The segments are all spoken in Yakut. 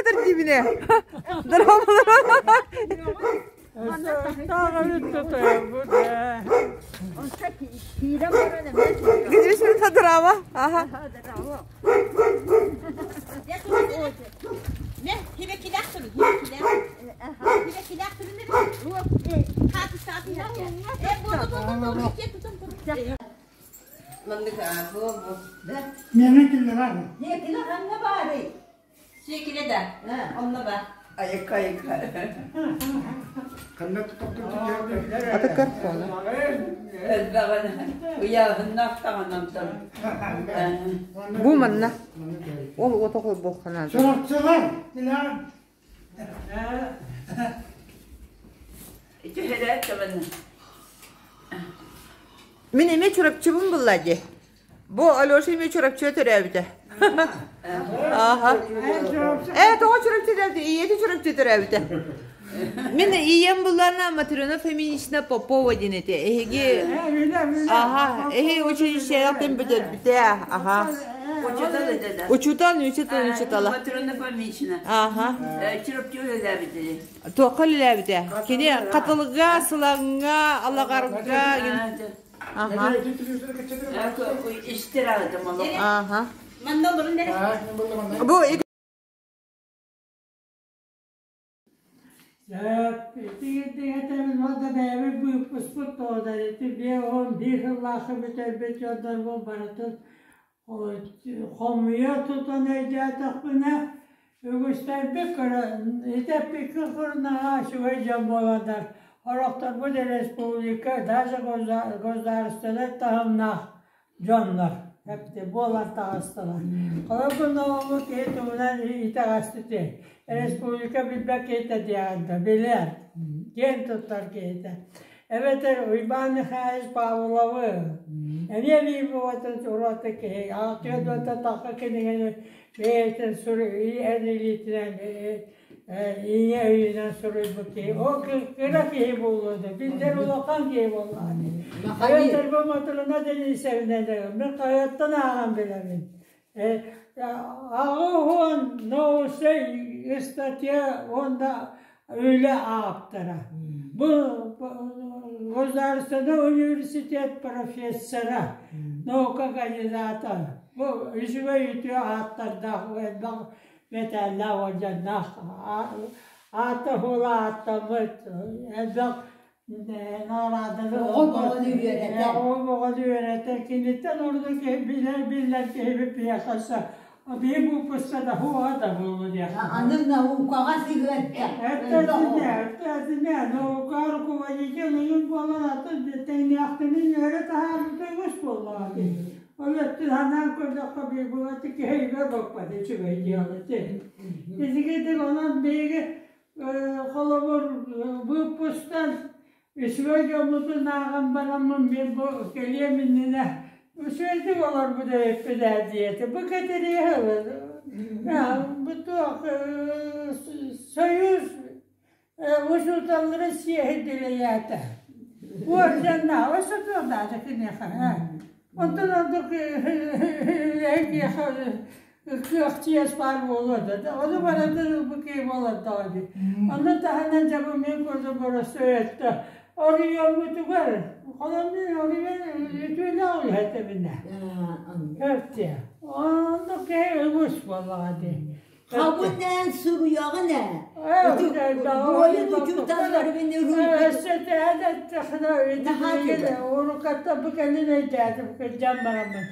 сытар диибине. Здорово. Где драма? Ага. Миэнэ киллэрэр. Ханна Аты карпона. Бу манна. Ол ото холбохханаада. Чурапчылар, билэр. Мин эмиэ Чурапчыбын булла дии. Бу Алеша эмиэ Чурапчыга төрөөбүтэ. Ааха. Ээ, тоҕо Чурапчы төрөөбүтэ? Ийэтэ Чурапчы төрөөбүтэ. Мин ийэм булларына Матрена Фоминична Попова диэн этэ. Эһиги Аха, эһиги училищеҕа бүтэрбитэ. Аха. Учутал, учутал, учутала. Матрена Фомична. Аха. Чурапчы үлэлээбитэ. Туохха үлэлээбитэ? Кини Хатылыга, Сылаҥҥа, Алаҕарга. Аха. Истер аҕытым олох. Аха. Бу Ити уонна бэйэбит быыппыспыт тоҕо ити 51 сыллаахха бүтэрбит дьоннорбун барытын хомуйа тутан өйдөөтөхпүнэ, үгүстэрбит көрөн, ити эппиккин курнаҕа үчүгэй дьон буоланнар, сорохторбут республика, даже государственнай таһымнаах дьоннор эпти буолан таҕыстылар. Холобур, ноолу киһи туһунан итэҕэстити республика билбэт киһитэ диэҕин да билэр, киэн туттар киһитэ. Эбэтэр Уйбаан Михайлович Павловы эмиэ биир буолатын ураты киһи алтыа дуота тахха кинигэни бэйэтин эн илиитинэн ийэ өйүнэн суруйбут киһи. Ол кыра киһи буолуо да, биллэр улахан киһи буоллаҕа дии. Эбэтэр бу Матрена Денисовна мен хайаттан ааҕан билэбин. Аҕыс научнай ыстатыйа уонна үлэ ааптара. Бу Государственный университет профессора, наука кандидата. Бу үчүгэй үтүө ааттардаах элбэх мэтээллээх уордьаннаах аата суола ааттаммыт элбэх наҕарааданы Оҕо-оҕону үөрэтэр. Оҕо-оҕону үөрэтэр. Киниттэн ордук киһи билэр биллэр киһибит биһиэхэ биһи выпуска да хуоҕа да буолуо диэххэ. Аны наукаҕа сыһыарда. Эттэтинэ, эттэтинэ, наука руководитель ыйын буолан атын тэҥнээхтэрин үөрэ таһаарбыта үгүс буоллаҕа дии. Ол өттүн санаан көрдөххө биир буолати киһи өйгө баппат үчүгэй дьыала ити. Итигитик онон биһиги холобур выпустан үчүгэй дьоммутун ааҕан бараммын мин бу кэлиэм иннинэ үчүгэйдик олорбут эбиппит ээ диэтэ. Бу кэтэриэһэ бу туох союз учууталлара сиэһи Уордьаннааҕа сытыахтаата киниэхэ. Онтон ордук киэхэ кыах чиэс баар буолуо да. Ону барытын ылбыт киһи буолардаҕа дии. Онно таһынан дьэ бу мин курдук боростуой өттө оройуоммутугар холоннун оройуон үтүөлээх үлэһитэбинэ. Өттө. Оннук киһи үгүс буоллаҕа дии. Хабын суруйаҕын ээ. Буойун учууталларбын Уруккатта бу кэлин өйдөөтүм кырдьан бараммын.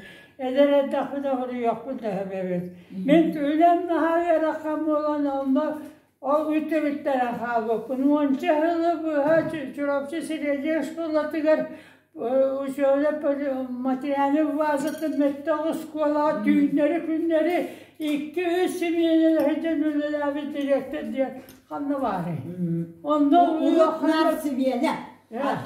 Эдэр эрдэхпинэ суруйуохпун төһөбөбүт. Мин үлэм наһаа ыарахан буолан онно ол үтүрүттэрэн хаалбыппын. Уонча сылы быһа Чурапчы средней школатыгар Учуола материальнай базатын мөттөх оскуолаҕа түүннэри-күннэри икки-үс симиэнэн сылдьан үлэлээбит дириэктэр диэн ханна баарый? Онно Улахан симиэнэ.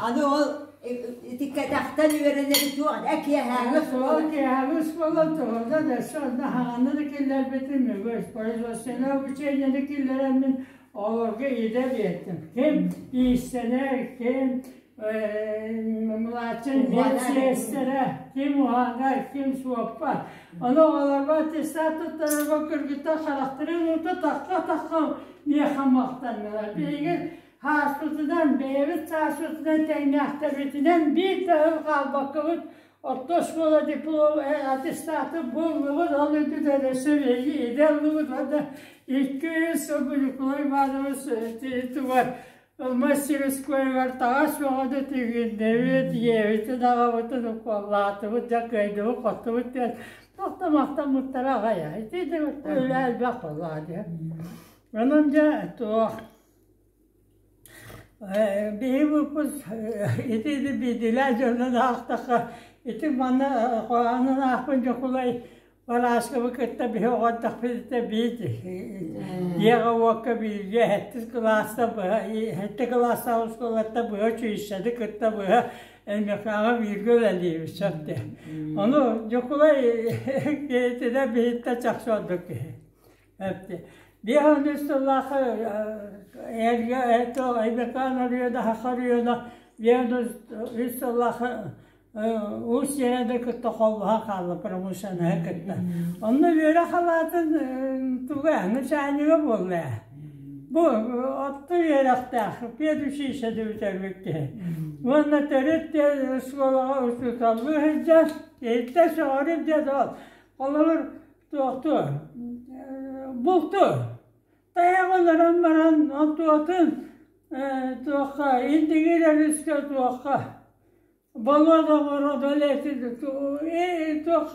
Аны ол ити кэтэхтэн үөрэнэри туох киэһээҥи Ол киэһээҥи оскуола туһунан өссө онно хаҥаны да киллэрбитим үгүс. Производственное обучениены киллэрэммин олорго идэ биэрдим. Ким иистэнэр, ким младший уһанааччы, медсиэстэрэ, ким уһанар, ким суоппар. Ону оҕолорго аттестат туттарарга кыргыттар харахтарын уута тахха-тахха миэхэ махтаннылар. Биһиги сааспытынан, бэйэбит сааспытынан тэҥнээхтэрбитинэн биир да сыл хаалбаккабыт орто оскуола диплом аттестаты буллубут, ол үрдүнэн өссө биһиги идэ ыллыбыт уонна 200 сыл Николай Иванович тугар мастерскойугар таҥас бөҕөнү тигиннэбит, ийэбитин аҕабытын укуоллаатыбыт, дьэ кыайдыбыт хоттубут диэн туох да махтаммыттара аҕай ити үлэ элбэх буоллаҕа дии. Онон дьэ туох биһи выпуск ити биирдиилээх дьонун аахтахха ити манна хоһоонун аахпын Дьокулай Барааскабы кытта биһи оҕо эрдэхпитинэ биир дьиэҕэ-уокка бииргэ сэттис кылааста быһа сэттэ кылаастаах оскуолаттан быһа училищены кытта быһа НМК-ҕа бииргэ үлэлиибит сөп дии. Ону Дьокулай киһитинэ биһиттэн чахчы ордук киһи. 53 сыллаахха эргэ Өймөкөөн оройуона Саха оройуона 53 сыллаахха Уус Сиэрэ кытта холбоһо хаалла промышленноһы кытта. Онно үөрэх халаатын туга начальнига буолла ээ. Бу отто үөрэхтээх педучилище бүтэрбит киһи. Уонна төрүт оскуолаҕа учууталлыы сылдьан, иһиттэ сөҕөрүм диэн ол. Холобур, туохту булту тайах олорон баран онтуотун туохха индигир өрүскэ туохха болуот оҥорон үлэтин туох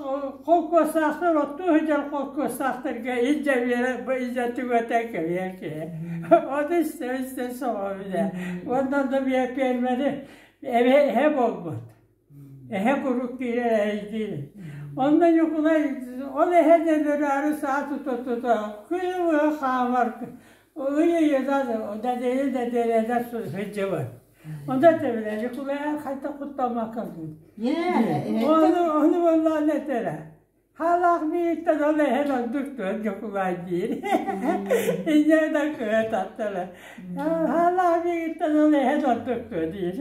холкуостаахтар оттуу сылдьар холкуостаахтарга илдьэ биэрэ илдьэ түгэтэн кэбиһэр киһи ону истэ истэ соҕобун ээ уонна да пиэрмэни эһэ буолбут Эһэ куруук киирэр эрэйдиир. Онно Ньукулай ол эһэни өлөрөөрү саа тута-тута күнү быһа хаамар ый ыйынан дэдири дэдиэрэнэ сылдьыбыт. Онно этэбин Ньукулай хайдах куттаммакка Ону ону буоллаҕына этэрэ. Хаалаах мииттэн ол эһэн ордук туон Ньукулай диир. Инньэ да кыа таттара. Хаалаах мииттэн ол эһэн ордук туо диир.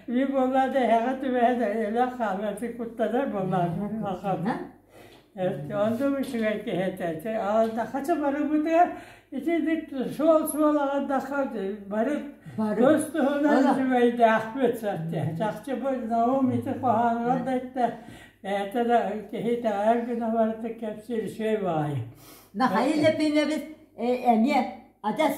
Би буолла да эһэҕэ түбэһэн өлө хаалыаты куттанар буоллаах. Онтум үчүгэй киһи этэ. Хача барыбытыгар ити суол суол аҕардахха бары тус туһунан үчүгэйдээхпит чахчы бу Наум ити хоһоонугар да эттэ Бэйэтэ да киһи итэҕэйэр гына барыта кэпсиир үчүгэй баҕайы. Михаил Ефимович эмиэ адьас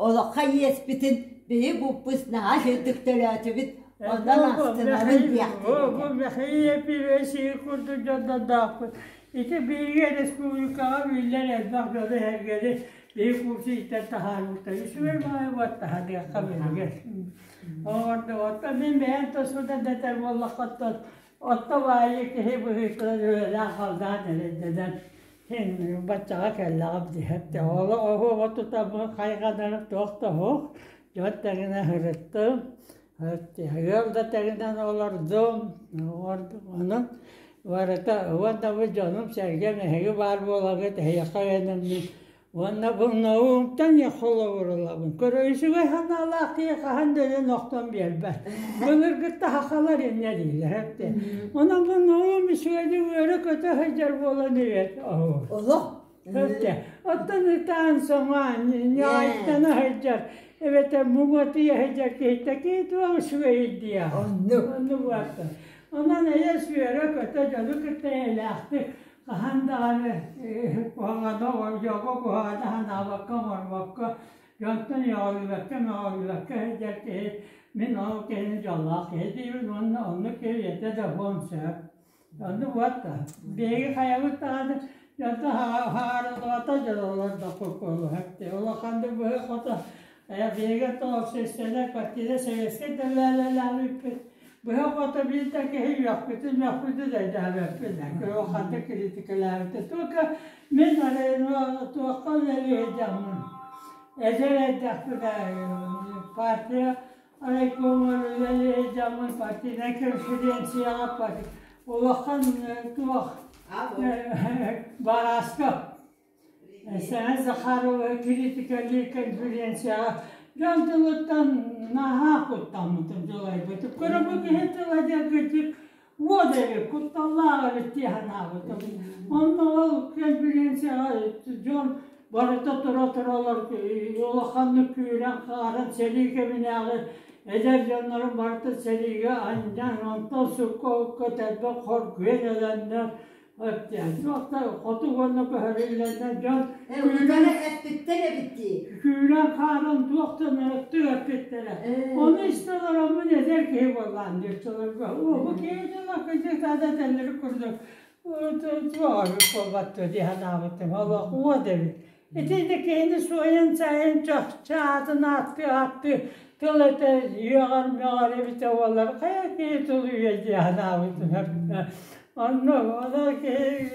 олоххо иэспитин биһи буппус наһаа үчүгдүк төлөөтүбүт, онон астынабын диэхтэрэ. Бу Михаил Ефимович курдук дьоннордоохпут. Ити биһиги республикаҕа биллэр элбэх дьону сэргэни биһи курсу иттэн таһаарбыттар. Үчүгэй баҕайы буоттаһаныахха билигин. Оҥордубуттар. Мин бэйэм тусунан этэр буоллаххыттан, отто баайы киһи быһыытынан үлэлээн-хамнаан эрэйдэнэн син баччаҕа кэллэҕим диэхтэ. Олох оһуоба тутаммын хайҕанарым туох да суох. Дьон тэҥинэн сырыттым. Ыал да тэҥинэн олордум. Онон барыта уонна бу дьонум-сэргэм эһиги баар буолагыт эһиэхэ эрэнэммин Уонна бу наумтан холобур ылабын. Көрөйүсүгэй санаалаах киһи хаһан да өлөн охтон биэрбэт. Былыргытта сахалар инньэ дииллэр эбит. Онон бу наум үчүгэйдик үөрэ-көтө сылдьар буолан иһэр. Олох. Оттон ытаан соҥоон, ньаҕайдана сылдьар, эбэтэр муҥатыйа сылдьар киһитэ киһи туох үчүгэй диэх. Оннук. Оннук буолта. Онон эйэс үөрэ-көтө дьону кытта эйэлээхтик хаһан даҕаны куһаҕаны дьолго куһаҕаны санаабакка оҥорбокко дьонтон үөҕүллүбэккэ мөҕүллүбэккэ сылдьар киһи мин ол киһини дьоллоох киһи диибин уонна оннук киһи үйэтэ да уһуон сөп оннук уотта биһиги хайабыт даҕаны дьонтон хаҕарыллыбата дьон олордохпут буолуо улаханнык быһыы хото биһиги общественнай партия советскай да үлэлээбиппит Быһа-хото биир да киһи үөхпүтүн мөхпүтүн өйдөөбөппүн. Ханнык критикалаабыта. Только мин туохха үлэлии сылдьаммын. Эдэр эрдэхпинэ партия райкомар үлэлии сылдьаммын партийнай конференцияҕа улахан туох барааска Саҥа Захарова критикалыы конференцияҕа Дьон тылыттан наһаа куттаммытым дьулайбытым. Көрө бу киһи тыла диэн кырдьык уот эбит, кутталлаах эбит дии санаабытым. Онно ол конференцияҕа дьон барыта тура-туралар улаханнык күүрэн-хааран сэрии кэминээҕи эдэр дьоннорун барыта сэриигэ анньан, онтон сукка-укка тэлбэх хоргуйан өлөннөр Хоту уонна көһөрүллэннэр дьон Утары эппиттэр эбит дии. күүрэн хааран туохтан ырыттык эппиттэрэ. Ону истэ олороммун эдэр киһи буоллаан диэччилэргэ. Бу киһи дьоно кыдьык тада тэллэри курдук туох эбит буолбат дуо дии санаабытым. Олох уот эбит. Итинник киһини суойан-саайан чахчы аатын ааттыы-ааттыы тыл этэ үөҕэр-мөҕөр эбитэ буоллар, хайа киһи тулуйуо дии санаабытым. Онно онон киһи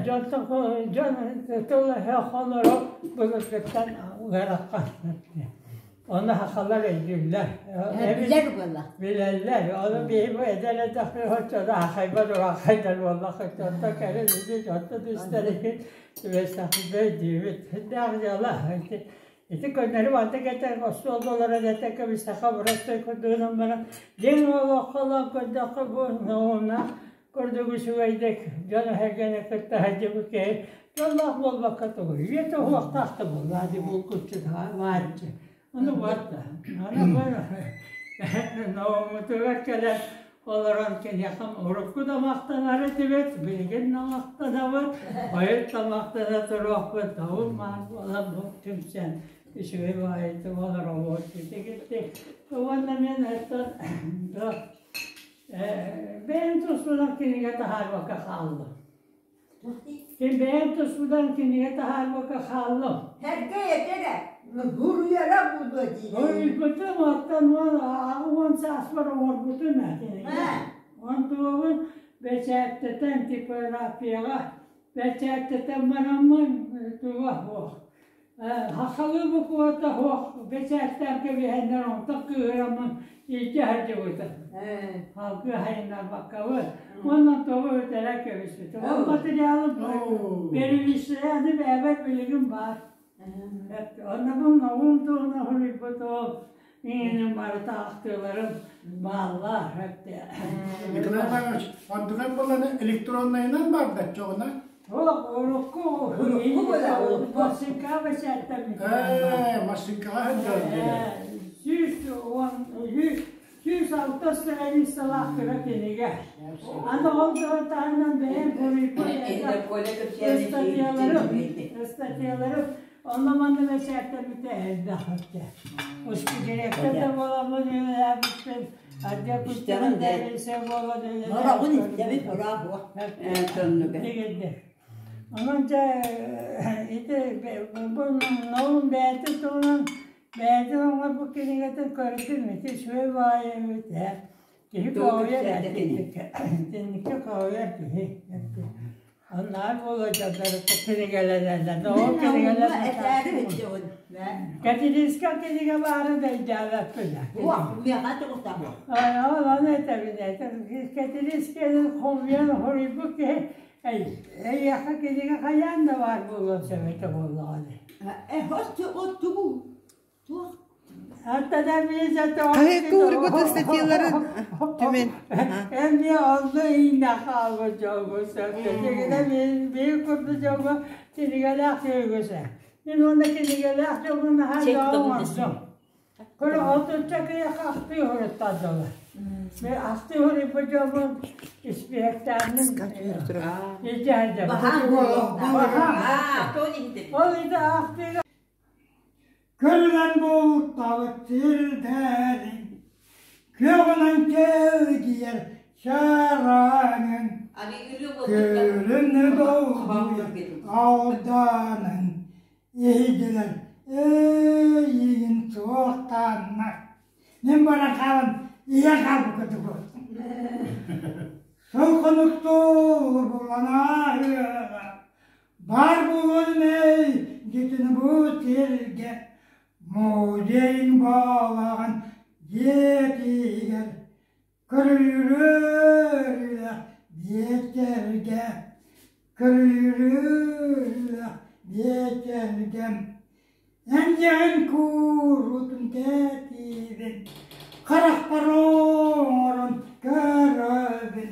дьонтон дьон тыл эһэ хоноро былыргыттан ыарахан. Ону сахалар өйдүүллэр. Билэр буолла. Билэллэр. Ону биһи бу эдэр эдэхпит оччону аахайбат урааҥхайдар буоллаххыт. Онтон кэлин ити онтон истэригит түбэстэхпит өйдүүбүт. Сүрдээх дьыала. Ити көннөрү маннык этэр остуолга олорон этэргэ саха боростуой курдугунан баран дьиҥ олоххо ылан көрдөххө бу наумнаах курдук үчүгэйдик дьон эһэргэни кытта сылдьыбыт киһи дьоллоох буолбакка тугу үйэтэ уһуохтаах да буоллаа дии булгуччу бааччы ону барда аны науммутугар кэлэн олорон киниэхэ урукку да махтанар этибит билигин да махтанабыт хойут да махтана туруохпут наум маар буолан бу түмсэн үчүгэй баҕайытык олоробут итигиттик уонна мин оттон Бэйэм туспунан кинигэ таһаарбакка хааллым. Бэйэм туспунан кинигэ таһаарбакка хааллым. Сэргэй этэрэ, буруйара буолуо диир. Буруйбутум, оттон 80 сааспар оҥорбутум ээ кинигэ. Онтуобун бэчээттэтэн типографияҕа бэчээттэтэн бараммын туга суох. Сахалыы буквата суох бэчээттээн кэбиһэннэр онтон кыыһыраммын илдьэ сылдьыбытым. Салгыы хайыннарбаккабын. Уонна тоҕо бүтэрэ кэбиспитим. Ол материалым перевищены бэйэбэр билигин баар. Онно бу ноҕум туһунан суруйбутум, иҥиним барыта ахтыыларым бааллар. Николай Иванович, онтукан буолланы электроннайынан бардаччоҕуна? Суох, урукку Урукку буолар, урукку. Массыынкаҕа бэчээттэммит. Ээ, массыынкаҕа сылдьар 106 страницалаах кыра кинигэ. Аны ол таһынан бэйэм суруйбут ыстатыйаларым, ыстатыйаларым онно манна бэчээттэммитэ элбэх этэ. Ускудиректор да буоламмын үлэлээбиппин, отдел культуры буолан Мороҕун истэбит, браво. Тигирдэ. Онон дьэ ити бу ноун бэйэтин туһунан бэйэтин оҥорбут кинигэтин көрдүм ити үчүгэй баҕайы эбит ээ. Киһи көҕүйэр итинниккэ итинниккэ көҕүйэр киһи. Онноор буолуо дьоннорукка кинигэлэнэллэр. Ол кинигэлэр Этээри сылдьабын. Кэтириискэ кинигэ баарын да өйдөөбөппүн. Уох, миэхэ тугутаҕа. Ол ону этэбин Кэтириискэни хомуйан хоруйбут киһи эйиэхэ кинигэ хайаан да баар буолуон сөп этэ буоллаҕа дии. Э, тугу? Туох? Хаһыакка уурбут ыстатыйаларын түмэн. Эмиэ онно ииннэ хаалбыт дьоҥҥо сөп. Кинигэ биир курдук дьоҥҥо кинигэлээх киһи Мин уонна кинигэлээх дьоҥҥо наһаа дьоҕум оҥордум. Көрө отучча киһиэхэ ахтыы суруттардылар. Мен ахтыы суруйбут дьоммун испиэхтээммин илдьэ сылдьабын. Ол ити ахтыыга Көрүлэн бултабыт сирдэрин, күөҕүнэн кэлгийэр чараанын, күөлүн долгуйар алданын, иһигинэн эйигин суохтааннар. Мин баран хаалан ийэ хаалбыкка курдук. Сыл хонуктуу булан ааһыаҕа, Баар буолуон эй, дьитин бу сиргэ музейын буолаҕын дьиэтигэр көрүлүрүлэх биэчэргэ көрүлүрүлэх биэчэргэ эн дьиэҕин Харахпар оҥорон көрөбүн,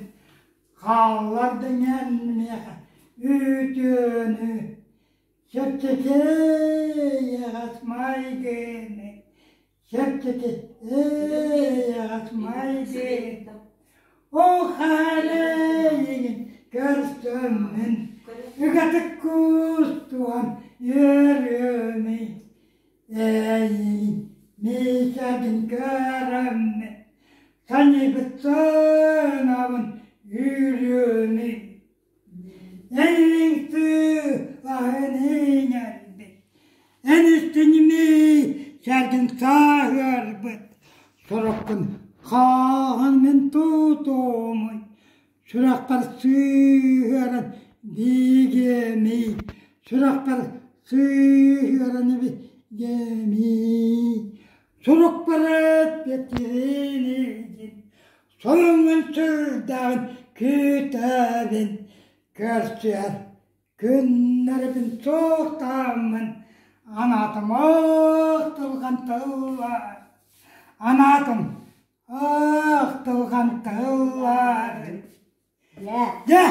хааллардыҥ эн миэхэ үтүөнү, чэпчэки эйэҕэс майгыны, чэпчэки эйэҕэс майгыны. Ол хаалайыгын көрсөммүн, үгэтик куустуһан үөрүөмүй. Эйигин миичэбин көрөммүн, саныыбыт сыанабын үүрүөмүй. Эйигин сыылаһын иҥэрбит, эн истиҥмий сэргин сааһыарбыт, сороххун хааһын мин тутуомуй, Сүрэхпэр сыыһыаран биигиэмий, сүрэхпэр сыыһыаран биигиэмий. Сурукпар эппиэттиирин сонуҥҥун сүрдээҕин күүтэбин, көрсүһэр күннэрбин суохтааммын, анаатым ахтылҕан тыллар, анаатым Ахтылҕан тыллар. Дьэ, дьэ,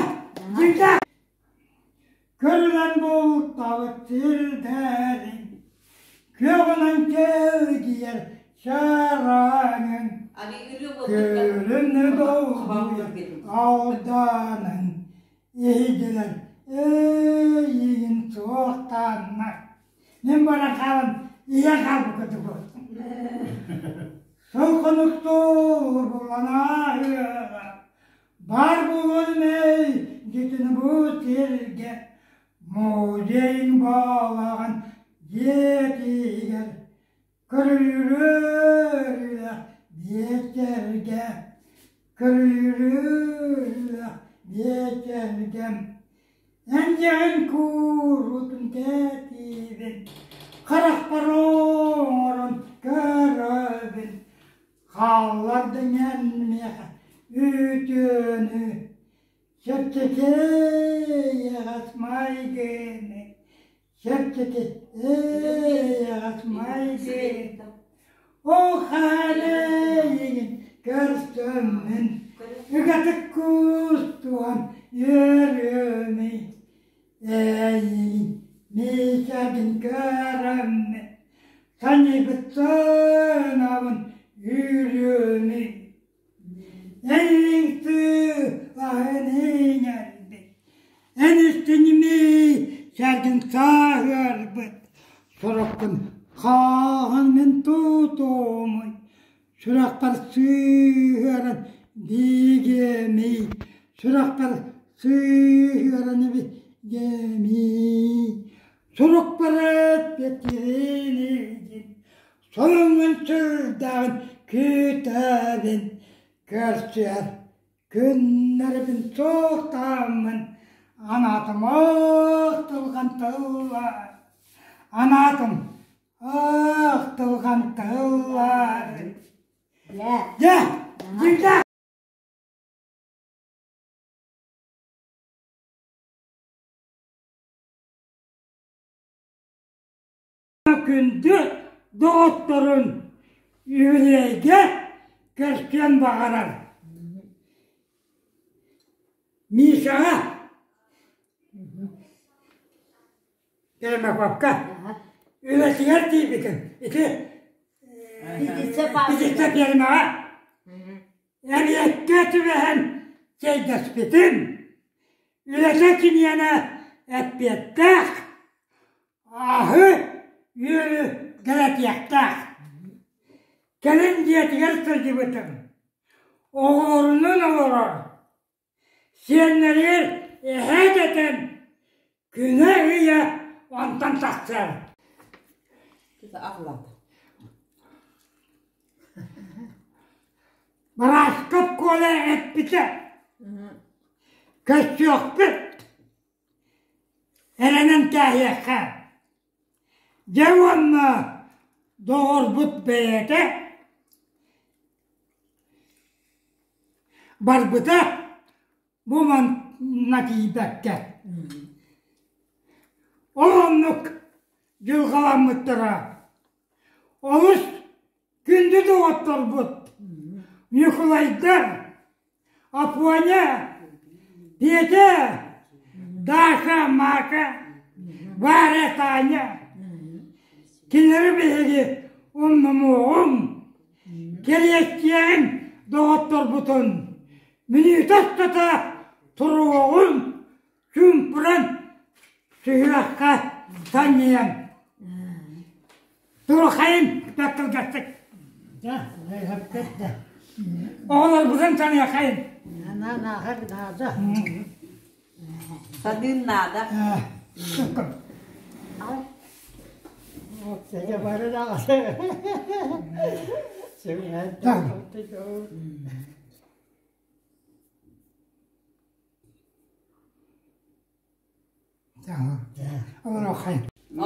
Көрүлэн бултабыт сирдэрин, күөҕүнэн кэлгийэр чараҥын, күлүнү долгуйар алданын, иһигинэн эйигин суохтааннар. Мин баран хаалан ийэ хаалбыкка тугу. Сыл хонуктуур буланаһыаҕа, бар буолуон эйгитин бу сиргэ, музейын балаҕан дьиэтигэр, көрүлүрүлэх биэчэргэ, көрүлүрүлэх биэчэргэ, эн дьэҕин куурутун кэтиибин, харахпар оҥорон көрөбүн, хааллардыҥ эн миэхэ үтүөнү, чэпчэки эйэҕэс майгыны, чэпчэки эйэҕэс майгыны. Ол хаалайыгын көрсөммүн, үгэтик куустуһан үөрүөмүй, эйигин миичэбин көрөммүн, саныыбыт сыанабын үүрүөмүй. Эйигин сыылаһын иҥэрбит, эн истиҥмий сэргин сааһыарбыт, сороххун хааһын мин тутуомуй, сүрэхпэр сыыһыаран биигиэмий, сүрэхпэр сыыһыаран биигиэмий, сурукпар эппиэттиирин Сонуҥҥун сүрдээҕин күүтэбин, көрсүһэр күннэрбин суохтааммын, анаатым ахтылҕан тыллар, анаатым ахтылҕан тыллар. Дьэ, дьэ, Күндү доҕотторун үбүлүөйгэ көрсүөн баҕарар. Мишаҕа Пермяковка үлэтигэр тиийбитим. Ити Пятица фермаҕа Эбиэккэ түбэһэн чэйдэспитим. Үлэтэ киниэнэ эппиэттээх, аһы үөрү дэлэтиэхтээх. Кэлин дьиэтигэр сылдьыбытым. Оҕолорунан олорор. Сиэннэригэр эһээ дэтэн күнэ-ыйа онтон тахсар. Барааскап Коля эппитэ, «Көрсүөхпүт, эрэнэн кээһиэххэ». Дьэ уонна доҕорбут бэйэтэ барбыта бу манна тиийбэккэ. Ол оннук дьылҕаламмыттара. Олус. Күндү доҕотторбут Ньукулайдар, Афоня, Петя, Даша, Маша, Варя, Таня кинилэри биһиги умнумуоҕуҥ, кэриэстиэҕиҥ доҕотторбутун мүнүүтэ устата туруоҕуҥ, чуумпуран сүһүөххэ санньыйан Турухайын кылгастык. Оҕолорбутун саныахайын. Саныын наада.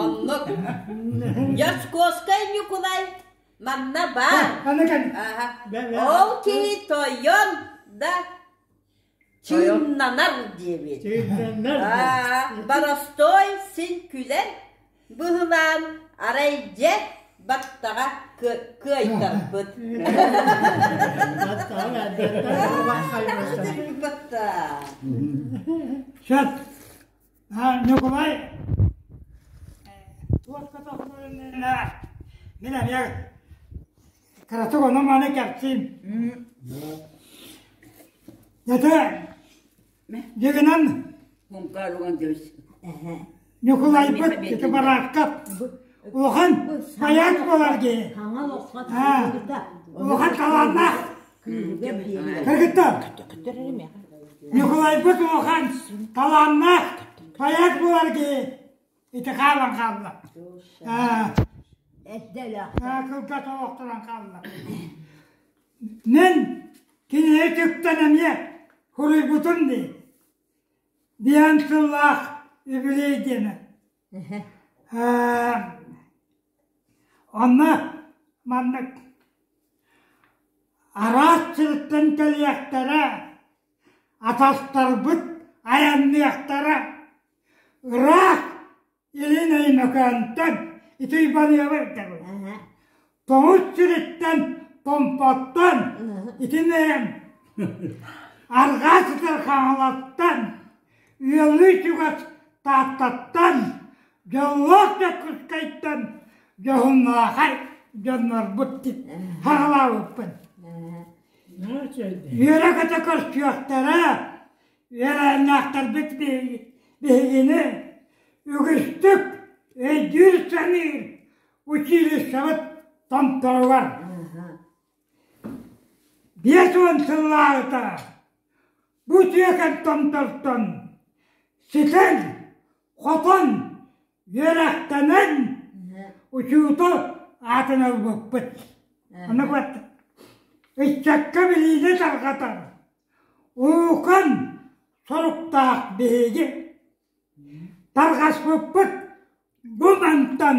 Оннук. Дьоскуоскай Ньукулай манна баар. Ол киһи тойон да чыыннанар диэбит. Боростой син күлэн быһылаан арай дьэ баттаҕа кыайтарбыт. Сөп. Ньукулай мин эмиэ кыратык ону-маны кэпсиим. Ити дьигинэн Ньукулайбыт ити барааккап улахан байаат буолар дии. Улахан талааннаах кыргыттар. Ньукулайбыт улахан талааннаах байаат буолар дии. Ити хаалан хаалла. Кылгас олохторон хаалла. Мин кинини түктэн эмиэ хуруйбутум дии. Диэн сыллаах үбүлүөй диэнэ. Онно маннык араас сиртэн кэлиэхтэрэ, атастарбыт айанныахтара, ыраах Илин Өймөкөөнтөн ити Уйбаныабы эрдэбин. Тоҥус сириттэн Томпоттон итинэн арҕаа сытар Хаҥаластан ыаллыы чугас Тааттаттан дьоллоох Дьокуускайтан дьоһуннаахай дьоннорбут хаҕалаабыппын. Үөрэ-көтө көрсүөхтэрэ, үөлээннээхтэрбит биһигини үгүстүк өйдүүр-саныыр училищебыт томторугар 50 сыллааҕыта бу үтүөкэн томтортон ситэн, хотон, үөрэхтэнэн учуутал аатын ылбыппыт. Ону ыччакка билиини тарҕатар улахан соруктаах биһиги Тарҕаспыппыт бу мантан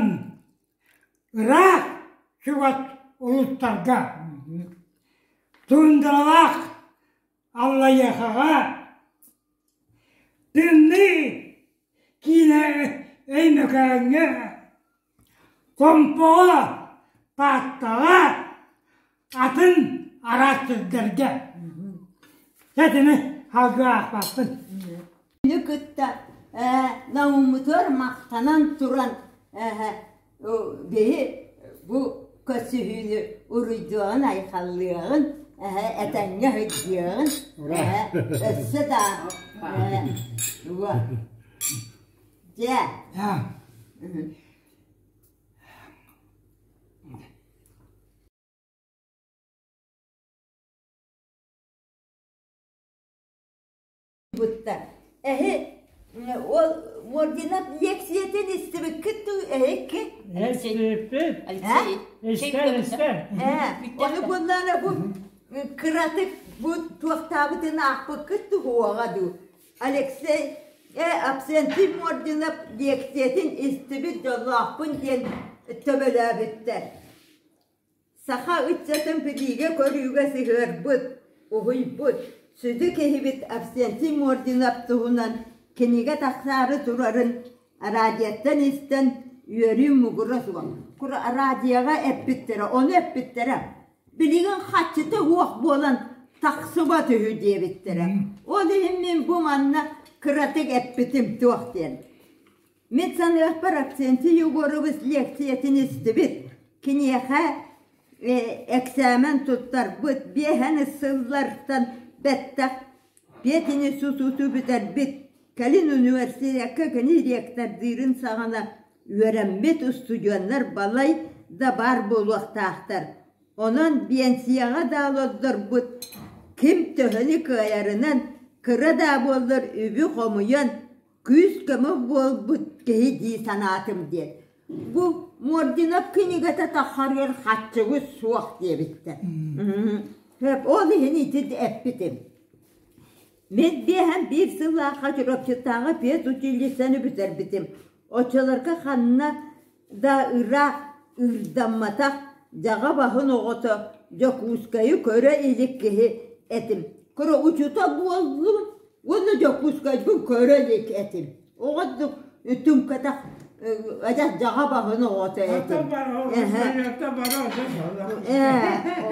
ыраах чугас улуустарга Туундаралаах Аллайыахаҕа Тымныы киинэ Өймөкөөҥҥө Томпоҕо Тааттаҕа атын араас сирдэргэ Сэтини салгыы аахпаппын. Күнү кытта Науммутугар махтанан туран биһи бу көрсүһүүнү уруйдуоҕун, айхаллыаҕын, этэҥҥэ сылдьыаҕын, өссө да дьэ Эһи ол Мординов лиэксийэтин истибиккит дуу эһикки? Истибиппит. Истэн, истэн. Ону буоллаана бу кыратык бу туохтаабытын аахпыккыт туһуоҕа дуу? Алексей Абсентий Мординов лиэксийэтин истибит дьоллоохпун диэн төбөлөөбүттэр. Саха ыччатын билиигэ-көрүүгэ сыһыарбыт, уһуйбут, сүдү киһибит Авсентий Мординов туһунан кинигэ тахсаары турарын радиоттан истэн үөрүүм муҥура суох. Радиоҕа эппиттэрэ, ону эппиттэрэ. Билигин хаччыта уох буолан тахсыбат үһү диэбиттэрэ. Ол иһин мин бу манна кыратык эппитим туох диэн. Мин саныахпар Аксентий Егорович лиэксийэтин истибит. Киниэхэ эксээмэн туттарбыт, биэһэн сыллартан бэттэх Петини сутууту бүтэрбит, кэлин университекка кини ректордыырын саҕана үөрэммит устудьуоннар балай да баар буолуохтаахтар. Онон биэнсийэҕэ да олордорбут ким төһөнү кыайарынан кыра да буоллар үбү хомуйан күүс-көмө буолбут киһи дии санаатым диэн. Бу Мординов кинигэтэ таххарыгар хаччыгы суох диэбиттэр. Ол иһин ити эппитим. Мин биэһэн биир сыллаахха Чурапчытааҕы педучилищены бүтэрбитим. Оччолорго ханна да ыраах ыырдамматах дьаҕа баһын оҕото Дьокуускайы көрө илик киһи этим. Кыра учуутал буоллум уонна Дьокуускайбын көрө илик этим. Оҕо түҥкэтэх адьас дьаҕа баһын оҕото этим.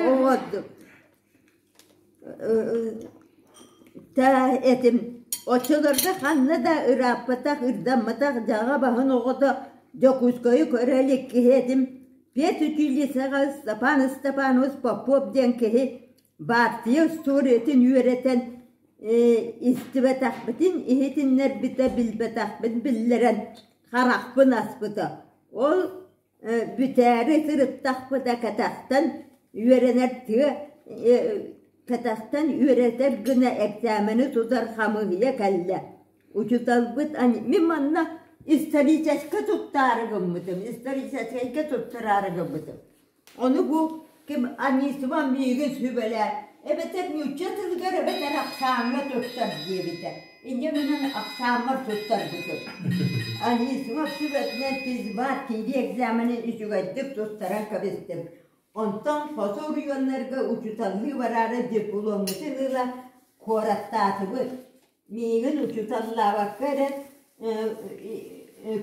Оҕо этим. Оччолорго ханна да ырааппатах, ырдамматах дьаҕа баһын оҕото Дьокуускайы көрө илик киһи этим. Педучилищеҕа Степан Степанович Попов диэн киһи баартыйа устуоруйатын үөрэтэн истибэтэхпитин иһитиннэрбитэ, билбэтэхпин биллэрэн харахпын аспыта. Ол бүтээри сырыттахпына кэтэхтэн үөрэнэр тыа кэтэхтэн үөрэтэр гына эксээмэни тутар хамыыһыйа кэллэ. Учууталбыт мин манна историческай туттаары гыммытым, историческайга туттараары гыммытым. Ону бу ким Анисима миигин сүбэлээ, эбэтэр нуучча тылыгар эбэтэр ахсааҥҥа туттар диэбитэ. Инньэ гынан ахсааммар туттарбытым. Анисимов сүбэтинэн физмат киирии экзаменын үчүгэйдик туттаран кэбистим. Онтон хоту оройуоннарга учууталлыы бараары дипломмутун ыла куораттаатыбыт. Миигин учууталлаабакка эрэ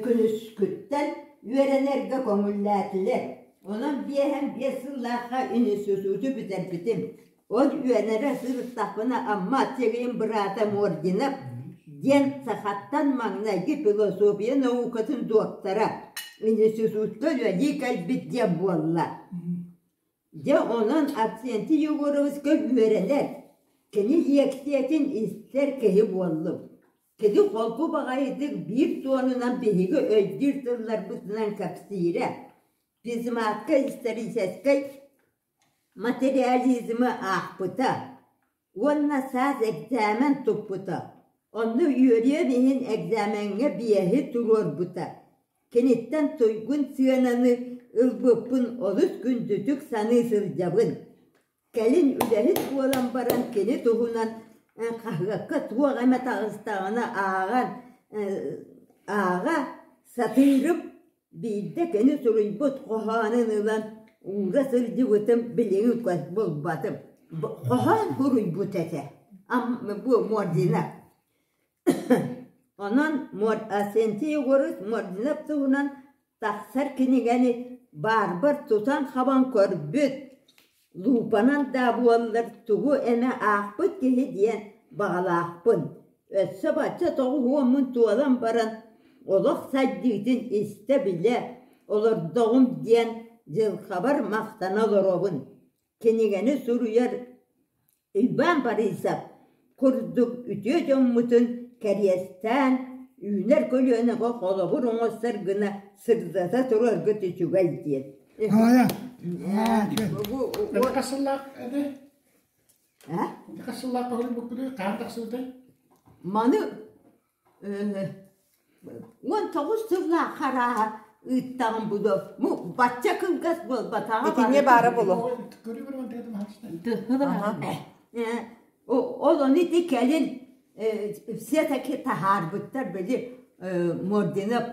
күнүскүттэн үөрэнэргэ көҥүллээтилэр. Онон биэһэн биэс сыллаахха институту бүтэрбитим. Ол үөрэнэ сырыттахпына Амма Аччыгыйын быраата Мординов диэн сахаттан маҥнайгы философия наукатын доктора институтка үлэлии кэлбит диэн буолла. Дьэ онон Авксентий Егоровичка үөрэнэр, кини лиэксийэтин истэр киһи буоллум. Кини холку баҕайытык биир туонунан биһиги өйдүүр тылларбытынан кэпсиирэ, физматка историческай материализмы аахпыта уонна саас экзамен туппута. Онно үөрүөн иһин экзамеҥҥа биэһи туруорбута. Киниттэн туйгун сыананы ылбыппын олус күндүтүк саныы сылдьабын. Кэлин үлэһит буолан баран кини туһунан хаһыакка туох эмэ таҕыстаҕына ааҕан ааҕа сатыырым. Биирдэ кини суруйбут хоһоонун ылан уура сылдьыбытым билигин булбатым. Хоһоон суруйбут этэ. Бу Мордина. Онон Арсентий Егорович Мординов туһунан тахсар кинигэни баарбар тутан-хабан көрбүт, луупанан да буоллар тугу эмэ аахпыт киһи диэн баҕалаахпын. Өссө бачча тоҕуһуоммун туолан баран олох сайдыытын истэ-билэ олордоҕум диэн дьылҕабар махтана олоробун. Кинигэни суруйар Иван Борисов курдук үтүө дьоммутун кэриэстээн, үүнэр көлүөнэҕэ холобур оҥостор гына сырдата тураргыт үчүгэй диэн. Хас сыллаах этэ? Хас сыллаах көһөрбүккүтүй? Хаһан тахсыбытай? Маны 19 сыллаах харааһа ыыттаҕым буду бачча кылгас буолбатаҕа Итиннэ баара буолуо. Ол ону ити кэлин все-таки таһаарбыттар били Мординов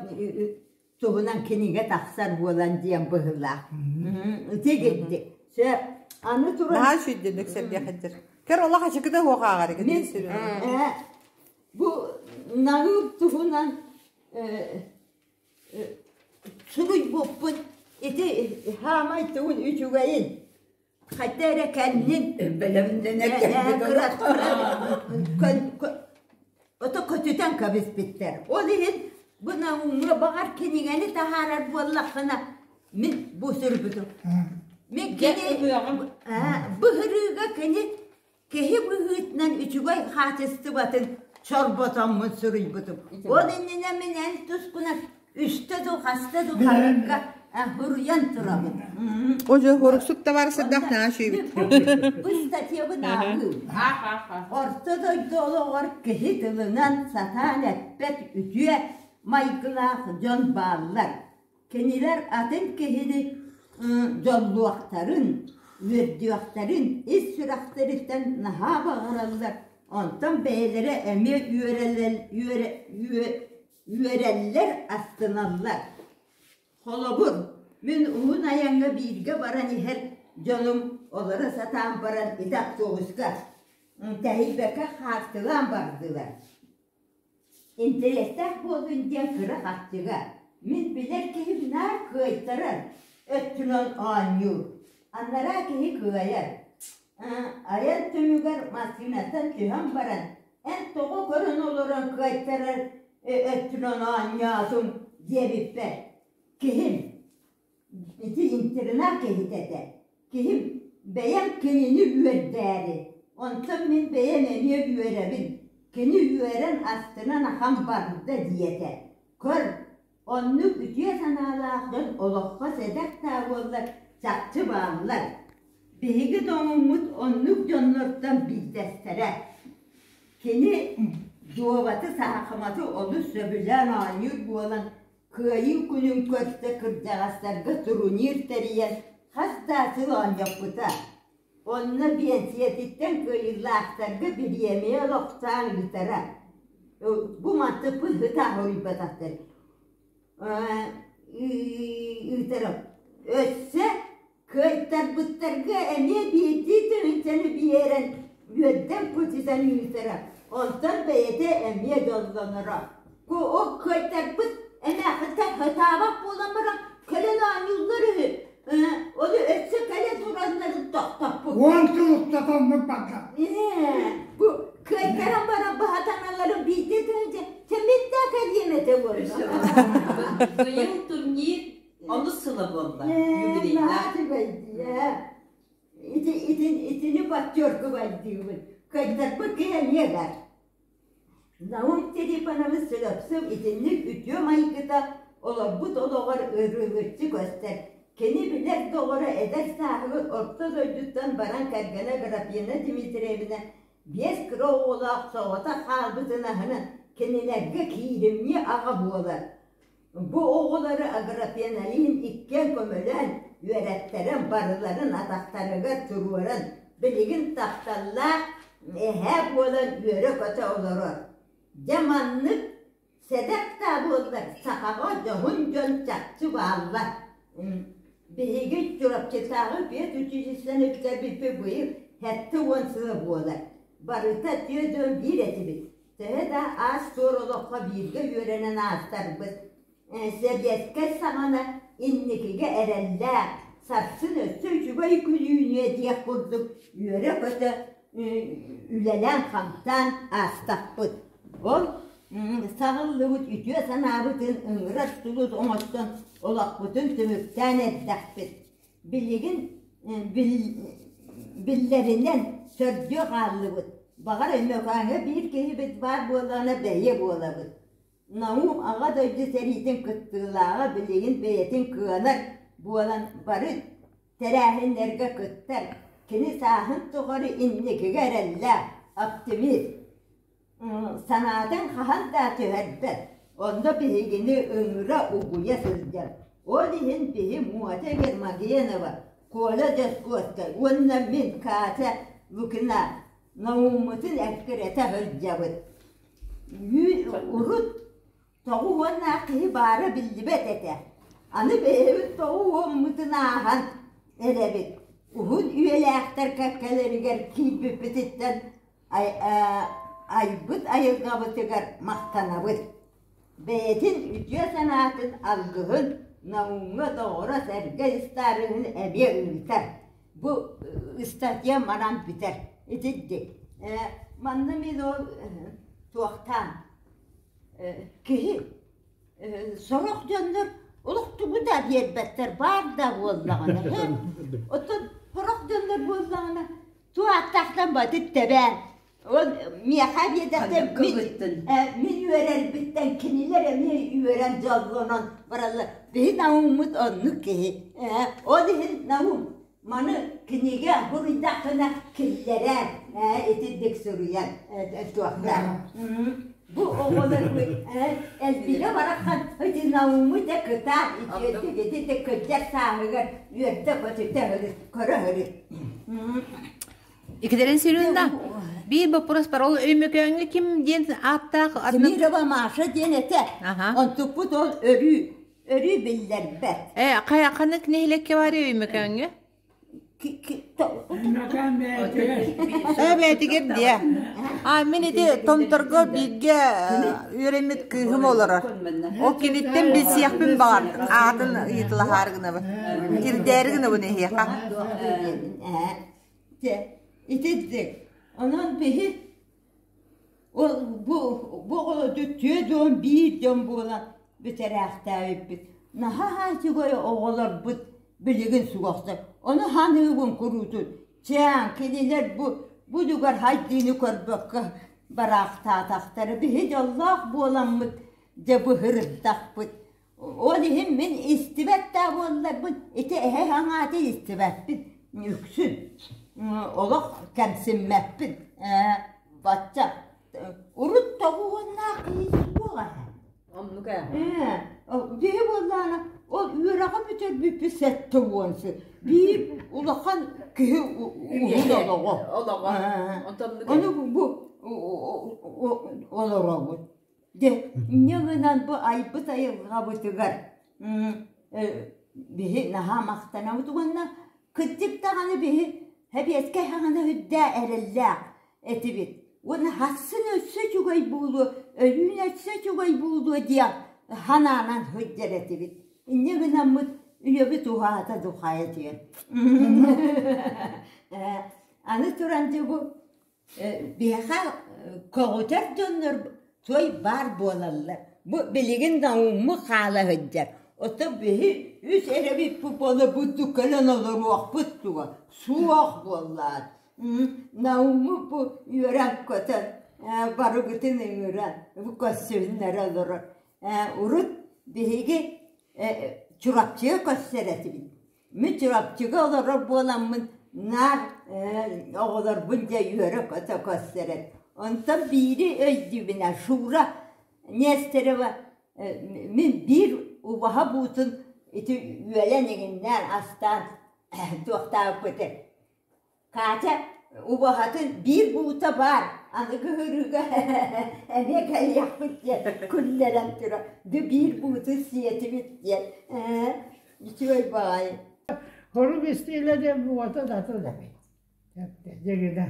туһунан кинигэ тахсар буолан диэн быһыылаах. Ити гидди. Сөп. Аны туран Наһаа сүйдүнүк сэргэхидир. Кэр олох ачыкыта уоҕааҕар Мин бу Наһыыр туһунан суруйбуппун. Ити хаамай тугун үчүгэйин хайта эрэ кэннин Бэлэмнэнэ кэлбит ото көтүтэн кэбиспиттэр. Ол иһин бу Наумҥа баҕар кинигэни таһаарар буоллаххына мин бу суруйбутум. Мин кини быһырыыга кини киһи быһыытынан үчүгэй хаачыстыбатын чорботоммун суруйбутум. Ол иннинэ мин эн тускунан үстэ дуу, хаста дуу харакка суруйан турабын. Ожо хоруксук табаар сырдах наһаа сүйбүт. Бу статьябын ааҕыы. Орто дойду олоҕор киһи тылынан сатаан эппэт үтүө майгылаах дьон бааллар. Кинилэр атын киһини дьоллуохтарын, үөрдүөхтэрин ис сүрэхтэриттэн наһаа баҕараллар, онтон бэйэлэрэ эмиэ үөрэллэр, астыналлар. Холобур, мин уһун айаҥҥа бииргэ баран иһэр дьонум олоро сатаан баран ити автобуска тэһийбэккэ хаартылаан бардылар. Интэриэстээх буоллун диэн кыра харчыга мин билэр киһим наар кыайтарар өттүнэн оонньуур, анараа киһи кыайар. Айан түмүгэр массыынаттан түһэн баран эн тоҕо көрөн олорон кыайтарар өттүнэн оонньоотуҥ диэбиппэр киһим Ити интернат киһитэ этэ. Киһим бэйэм кинини үөрдээри, онтон мин бэйэм эмиэ үөрэбин, кини үөрэн астынан ахан барда диэтэ. Көр, оннук үтүө санаалаах дьон олоххо сэдэх да буоллар чахчы бааллар. Биһиги доҥуммут оннук дьоннортон биирдэстэрэ. Кини дуобаты, саахыматы олус сөбүлээн оонньуур буолан Кыайыы күнүн көрсө кырдьаҕастарга турнир тэрийэн хас да сыл оонньоппута. Онно биэнсийэтиттэн кыайыылаахтарга бириэмийэ олохтоон ыытара. Бу мантыппыт ыта хоруйбатахтар. Ыытара. Өссө Кыайтарбыттарга эмиэ биирдии тыһыынчаны биэрэн үөрдэн кучутан ыытара, онтон бэйэтэ эмиэ дьоллоноро. Ол кыайтарбыт эмээхситтэн ытаабат буолан баран кэлэн оонньууллар үһү. Ону өссө кэлэ туралларын тохтоппут. Уон сыл устата оннук барда. Бу кыайтаран баран баһатаналарын биирдии тыһыынча сэминдээх кэлиэм этэ буолла. Быйыл турнир Онус сыла буолла, юбилейдаах. Ити, ити, итини подчеркивайдыыбын. Кыайдарбыт киһи эмиэ баар. Наум Трифонович Слепцов итинник үтүө майгыта олорбут олоҕор ырылыччы көстөр. Кини билэр доҕоро эдэр сааһыгар орто дойдуттан баран кэргэнэ Графина Дмитриевна биэс кыра оҕолоох соҕотох хаалбытын аһынан кинилэргэ кииримньи аҕа буолар. Бу оҕолору Аграфеналиин иккиэн көмөлөөн, үөрэттэрэн, барыларын атахтарыгар туруоран, билигин тапталлаах эһээ буолан үөрэ-көтө олорор. Дьэ маннык сэдэх да буоллар сахаҕа дьоһун дьон чахчы бааллар. Биһиги Чурапчытааҕы педучилищены бүтэрбиппит быйыл 70 сыла буолар. Барыта 41 этибит. Төһө да аас-туор олоххо бииргэ үөрэнэн аастарбыт, сэбиэскэй саҕана инникигэ эрэллээх, сарсын өссө үчүгэй күн үүнүө диэх курдук үөрэ-көтө үлэлээн-хамсаан аастахпыт. Ол саҕыллыбыт үтүө санаабытын ыҥырар сулус оҥостон олохпутун түмүктээн эрдэхпит. Билигин биллэринэн сөрдүө хааллыбыт. Баҕар Өймөкөөҥҥө биир киһибит баар буоллаҕына бэйэ буолабыт. Наум Аҕа дойду сэриитин кыттыылааҕа билигин бэйэтин кыанар буолан бары тэрээһиннэргэ кыттар. Кини сааһын тухары инникигэ эрэллээх, оптимист. Санаатын хаһан да түһэрбэт, онно биһигини ыҥыра угуйа сылдьар. Ол иһин биһи Муота Гермогенова, Коля Дьоскуоскай уонна мин Катя Лукина Науммутун эккирэтэ сылдьабыт. Урут тоҕу уоннаах киһи баара биллибэт этэ. Аны бэйэбит тоҕу уоммутун ааһан эрэбит. Уһун үйэлээхтэр кэккэлэригэр киирбиппититтэн айбыт айылҕабытыгар махтанабыт. Бэйэтин үтүө санаатын алгыһын Наумҥа доҕоро Сэргэй Ыстаарыһын эмиэ ыытар. Бу ыстатыйа манан бүтэр. Итинник. Манна мин ол туохтаан киһи сорох дьоннор олох тугу да биэрбэттэр баар да буоллаҕына оттон сорох дьоннор буоллаҕына ту ааттаахтан батыт тэбээн ол миэхэ биэдэхтэн мин үөрэрбиттэн кинилэр эмиэ үөрэн дьоллонон бараллар биһи Науммут оннук киһи ол иһин Наум маны кинигэ суруйдаххына киллэрээр итинник суруйар туохтаах бу оҕолор элбигэ бараххан ити Науму да кытаат үтүөтүк ити да кырдьар сааһыгар үөрдэ көтүтэ көрө сырыт Екатерина Семеновна, биир боппуруос бар. Ол Өймөкөөҥҥө ким диэн ааттаах Тимирова Маша диэн этэ. Онтукпут ол өрүү өрүү биллэрбэт. Э, хайа ханнык нэһилиэккэ бар Өймөкөөҥҥө? Өймөкөөн бэйэтигэр. Э, бэйэтигэр диэ. А, мин ити Томторго бииргэ үөрэммит кыыһым олорор. Ол киниттэн билсиэхпин баҕар аатын ыйытылаһаары гынабын. Ирдээри гынабын эһиэхэ. Дьэ, итинник. Онон биһи ол бу бу оҕолорду 41 дьон буолан бүтэрээхтээбиппит. Наһаа үчүгэй оҕолорбут билигин суохтар. Ону ханыыбын куруутун. Чээн, кинилэр бу бу дугар хайдыыны көрбөккө бараахтаатахтара. Биһи дьоллоох буоламмыт дьэ быһырыттахпыт. Ол иһин мин истибэт да буолларбын, ити эһэ аҥааты истибэппин, үксүн олох кэмсиммэппин. Ээ, бачча урут тоҕуһуннаах киһи суох этэ. Оннук ээ. Ээ, киһи буоллаҕына, ол үөрэҕи бүтэрбиппит 70 сыл. Биир улахан киһи уһун олоҕо. Олоҕо. Ону бу олоробут. Дьэ, инньэ гынан бу айбыт айылҕабытыгар биһи наһаа махтанабыт уонна кырдьык даҕаны биһи сэбиэскэй саҕана үрдээ эрэллээх этибит. Уонна хассын өссө үчүгэй буолуо, өлүүн өссө үчүгэй буолуо диэн санаанан сылдьар этибит. Инньэ гынаммыт үйэбит уһаата духайа диэн. Аны туран дьэ бу Биһиэхэ көҕүтэр дьоннор той баар буолаллар. Бу билигин Наумму хаала сылдьар. Оттон биһи үс эрэбит буола бурдук кэлэн олоруохпут дуо? Суох буоллаат. Науму бу үөрэн-көтөн барыбытын ыҥыран бу көрсүһүннэрэ олорор. Урут биһиги Чурапчыга көрсөр этибит. Мин Чурапчыга олорор буоламмын наар оҕолорбун дьэ үөрэ-көтө көрсөрөм. Онтон биири өйдүүбүн Шура Нестерова мин биир убаһа буутун ити үөлэн иҥиннээн астаан туохтаабыппыт Катя убаһатын биир буута баар, аныгы ыһырыыга эмиэ кэлиэхпит диэн күллэрэн турар. Ды биир бууту сиэтибит диэн. Үчүгэй баҕайы. Хорук истиилэ диэн буота дата да дьигинэ.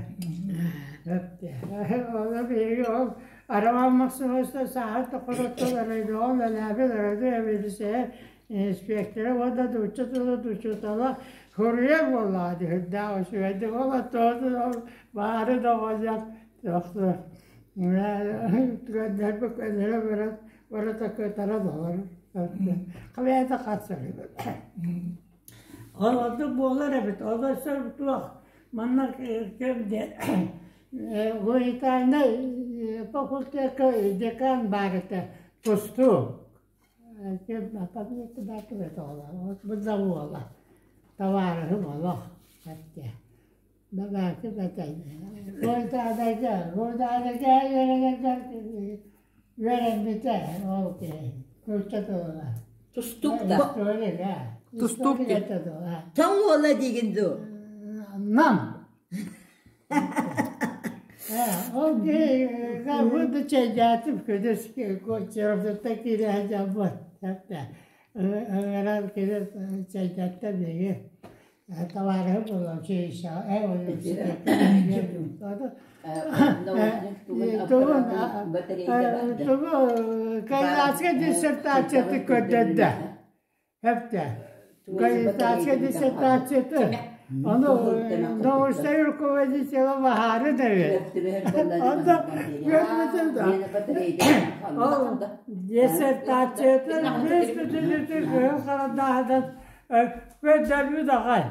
Ону биһиги ол Арамаан Максимовичтан сааһын тохороттон оройдоҕун өлөөбүт өрөдү эбилисэйэ Инспектора уонна нуучча тылын учуутала суруйар буоллаҕа дьүһүндээх үчүгэйдик ол оттоотун ол баары да оҕонньор тохтор түгэннэрбит көннөрө баран барыта кытара доҕор хайата хатсарыбыт ол оннук буолар эбит ол өссө туох манна кэм диэн гуманитарнай факультекка декан баар этэ тустуу Табаарыһым олох эттэ. Бабаакы Гойдаадага, Гойдаадага үөрэммитэ ол киһи нуучча тылына. Тустуук да. Тустуук Тоҥ уола диигин дуу? Нам. Ол киһи буду чэйдээтим күнүс Черовтан киирэ дьаммыт ыҥыран кини чэйдэттэ биһиги табаарыһым буолан тугу кандидатскай диссертациятын көрдөрдө. Хэпте. Кандидатская диссертацията. Ону научнай руководителя баһаары дэви. Онто көрбүтүм да. Ол диссертацията бес бүтүнүтү кыһыл харандааһынан көрдөрбүт аҕай.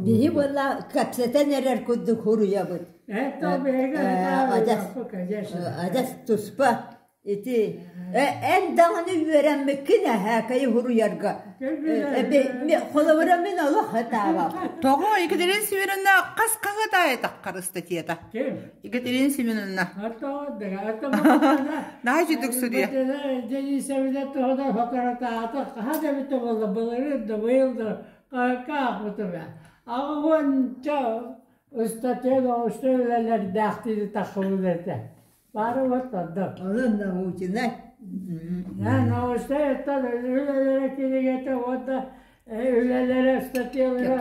Биһи буолла кэпсэтэн эрэр курдук суруйабыт. Адьас адьас туспа Ити эн даҕаны үөрэммиккин эһээкэйи суруйарга. Холобура мин олох сатаабаппын. Тоҕо Екатерина Семеновна хас хаһыат аайы таххар ыстатыйата? Екатерина Семеновна. Наһаа үчүгдүк суруйа. Бары оттодо. Онон научнай. Научнай оттон үлэлэрэ кинигэтэ уонна үлэлэрэ статьялара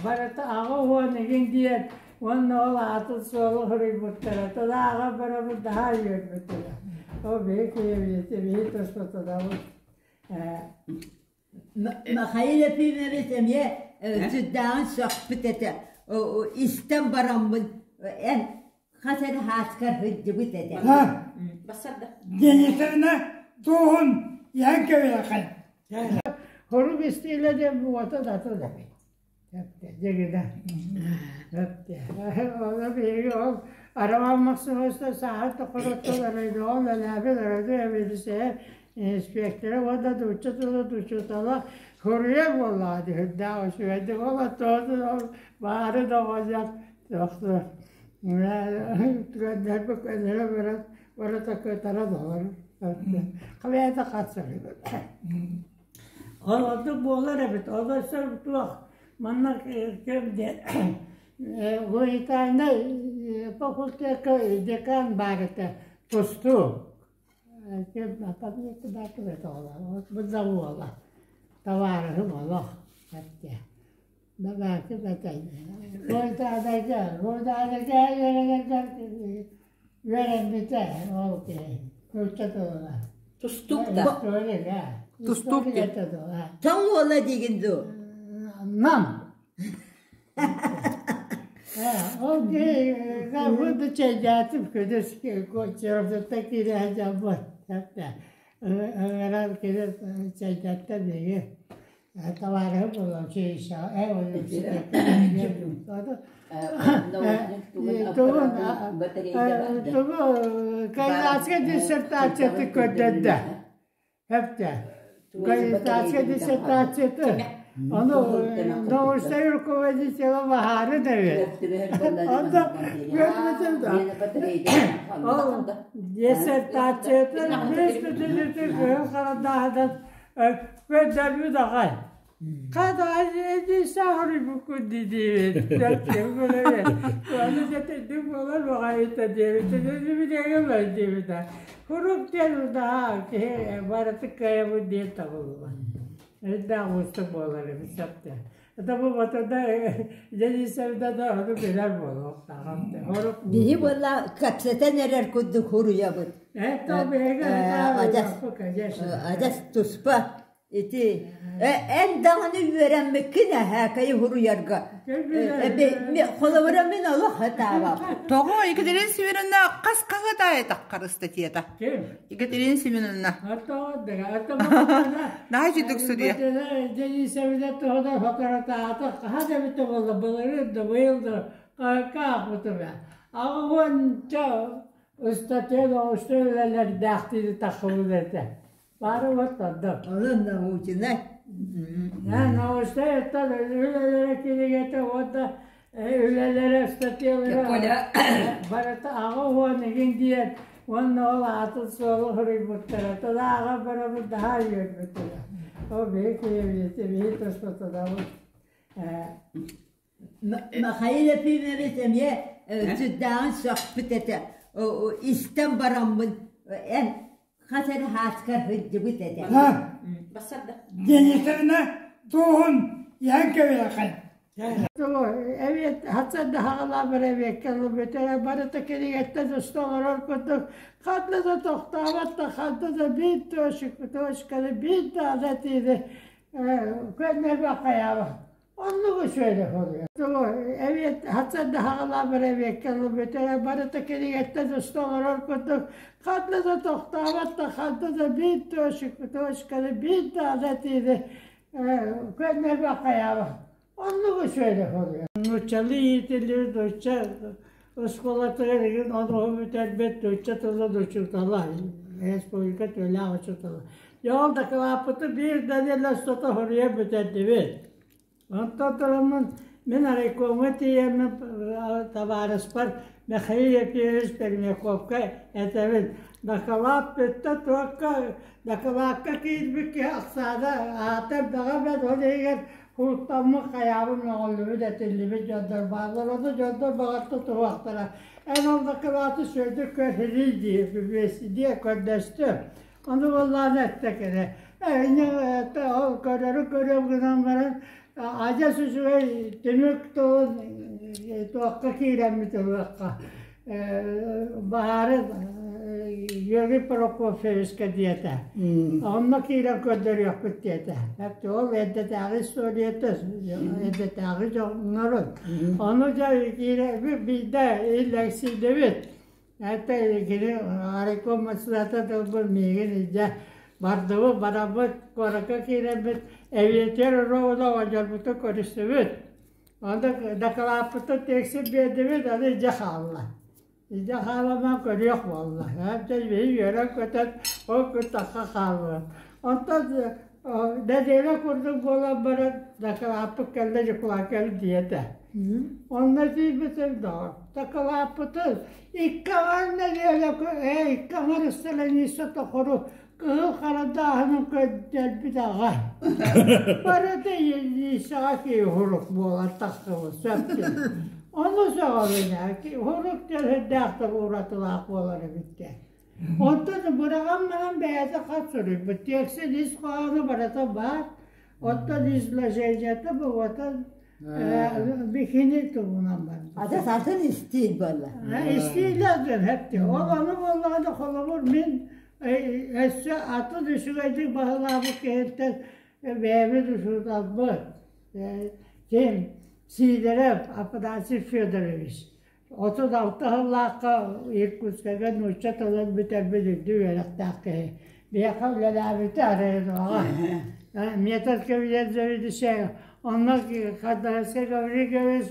барыта аҕа уон игин диэн уонна ол аатын суолу суруйбуттара. Тыла аҕа барабыт наһаа үөрбүттэрэ. Ол биһи киһибити биһи туспутунабыт. Михаил Ефимович эмиэ сүрдээҕин сөхпүт этэ. Истэн бараммын эн хас эрэ һааскар сылдьыбыт этэ. Денисовна туоһун иһэн кэбиһэххин. Хорук истиилэ диэн буота дата да. Дьигинэ. Ону биһиги ол Арамаан Максимовичтан сааһын тохоротон оройдоҕун өлөөбүт өрөдү эбилисэйэ инспектора уонна нуучча тылын учуутала суруйар буоллаҕа дии сүрдээх үчүгэйдик ол оттоотун ол баары да оҕонньор тохтуур түгэннэрбит көннөрө баран барыта кытара долар хайата хатсарыбыт Ол ордук буолар эбит. Ол өссө туох манна кэм диэн гуманитарнай факультекка декан баар этэ тустуу. Уола табаарыһым олох эттэ. Бабаакы бэтэй. Гуманитарнайга гуманитарнайга үөрэнэргэр үөрэммитэ ол киһи нуучча тылына. Тустуук да. Тустуук Тоҥ уола диигин дуу? Нам. Ол киһи бу чэйдээтим күнүс Черовтан киирэ сылдьаммын ыҥыран кини чэйдэттэ биһиги табаарыһым буолан тугу кандидатскай диссертацияты көрдөрдө Эптэ кандидатскай диссертацияты ону научнай руководителя баһаары дэви онто көрбүтүм да ол диссертацията бес бүтүнүтү кыһыл харандааһынан көрдөрбүт аҕай Биһи буолла кэпсэтэн эрэр курдук суруйабыт. Адьас адьас туспа Ити эн даҕаны үөрэммиккин эһээкэйи суруйарга. Холобура мин олох сатаабаппын. Тоҕо Екатерина Семеновна хас хаһыат аайы таххар ыстатыйата? Екатерина Семеновна. Наһаа үчүгдүк суруйа. Бары оттодо. Онон научнай. Научнай оттон үлэлэрэ кинигэтэ уонна үлэлэрэ статьялара барыта аҕа уон игин диэн уонна ол аатын суолу суруйбуттара. Тыла аҕа барабыт наһаа үөрбүттэрэ. Ол биһи киһибити биһи туспутунабыт. Михаил Ефимович эмиэ сүрдээҕин сөхпүт этэ. Истэн бараммын эн хас эрэ хааскар сылдьыбыт этэ. Денисовна туоһун иһэн кэбиһэххин. Эбиэт хатсан да хаҕалаабар эбиэккэ ылбыта барыта кинигэттэн уста олорор курдук ханна да тохтообот да ханна да биир точканы биир да аны этиини көннөрбөх хайаабах оннук үчүгэй хоруйа. Эбиэт хатсан да хаҕалаабар эбиэккэ ылбыта барыта кинигэттэн уста олорор курдук ханна да тохтообот да ханна да биир точканы биир да аны этиини көннөрбөх хайаабах оннук үчүгэй хоруйа. Нууччалыы иитиллибит нуучча оскуолатыгар игин ону бүтэрбит нуучча тылын учуутала, республика төлөөх учуутала. Дьэ ол дакылааппыты биир нэдиэлэ устата суруйан бүтэрдибит. Онтон тураммын мин райкомҥа тиийэммин табаарыспар Михаил Ефимович Пермяковка этэбин дакылаат бүттэ туохха дакылаакка киирбит киһи ахсаана аата элбэҕэ бэрт ол иһигэр куттаммыт хайаабын мөҕүллүбүт этиллибит дьоннор бааллар ону дьоннор баҕар тутуһуохтара эн ол дакылааты сүрдүк көрсүлүй дии диэ көрдөстө ону буоллаҕына эттэ кини ол көрөрү көрүөм гынан баран адьас үчүгэй түмүк тылын туохха киирэммит ылыахха баһаары Юрий Прокофьевичка диэтэ. Онно киирэн көрдөрүөхпүт диэтэ. Ол эрдэтээҕи историята, эрдэтээҕи дьоннорун. Ону дьэ киирэ биирдэ иллэҥсийдибит. Это кини райком председатель тылбын миигин илдьэ бардыбыт, бараммыт, куоракка киирэммит, эбиэтигэр ровно оҕонньорбутун көрүстүбүт. Онно дакылааппытын тиэксин биэрдибит, аны илдьэ хаалла. Илдьэ хаалан көрүөх буолла. Дьэ биһи үөрэн-көтөн ол күн тахха хааллыбыт. Онтон нэдиэлэ курдук буолан баран дакылааппыт кэллэ дьукулаакка диэтэ. Онно тиийбитим доҕор, дакылааппытын икки аҥар нэдиэлэ икки аҥар страница тохору кыһыл харандааһынан көрдөрбүт аҕа. Барыта Елисаҕа киһи хурук буолан тахсыбыт сөп диэн. Ону сөҕөбүн ээ, хурук диэн сүрдээх да уратылаах буолар эбит диэн. Онтон быраҕан баран бэйэтэ хат суруйбут. Тиэксин ис хоһооно барыта баар. Оттон изложениета бу бикини туһунан барбыт. Адьас атын истиил буолла. Истиилэ диэн хэпти. Ол ону буоллаҕына холобур мин өссө атын үчүгэйдик баһылаабыт киһиттэн бэйэбит учууталбыт ким Сидоров Афанасий Федорович 36 сыллаахха Иркутскайга нуучча тылын бүтэрбит үрдүк үөрэхтээх киһи. Биһиэхэ үлэлээбитэ Арыйдоҕа. Метод кабинет заведующая. Онно Хардарскай Гаврил Гаврилович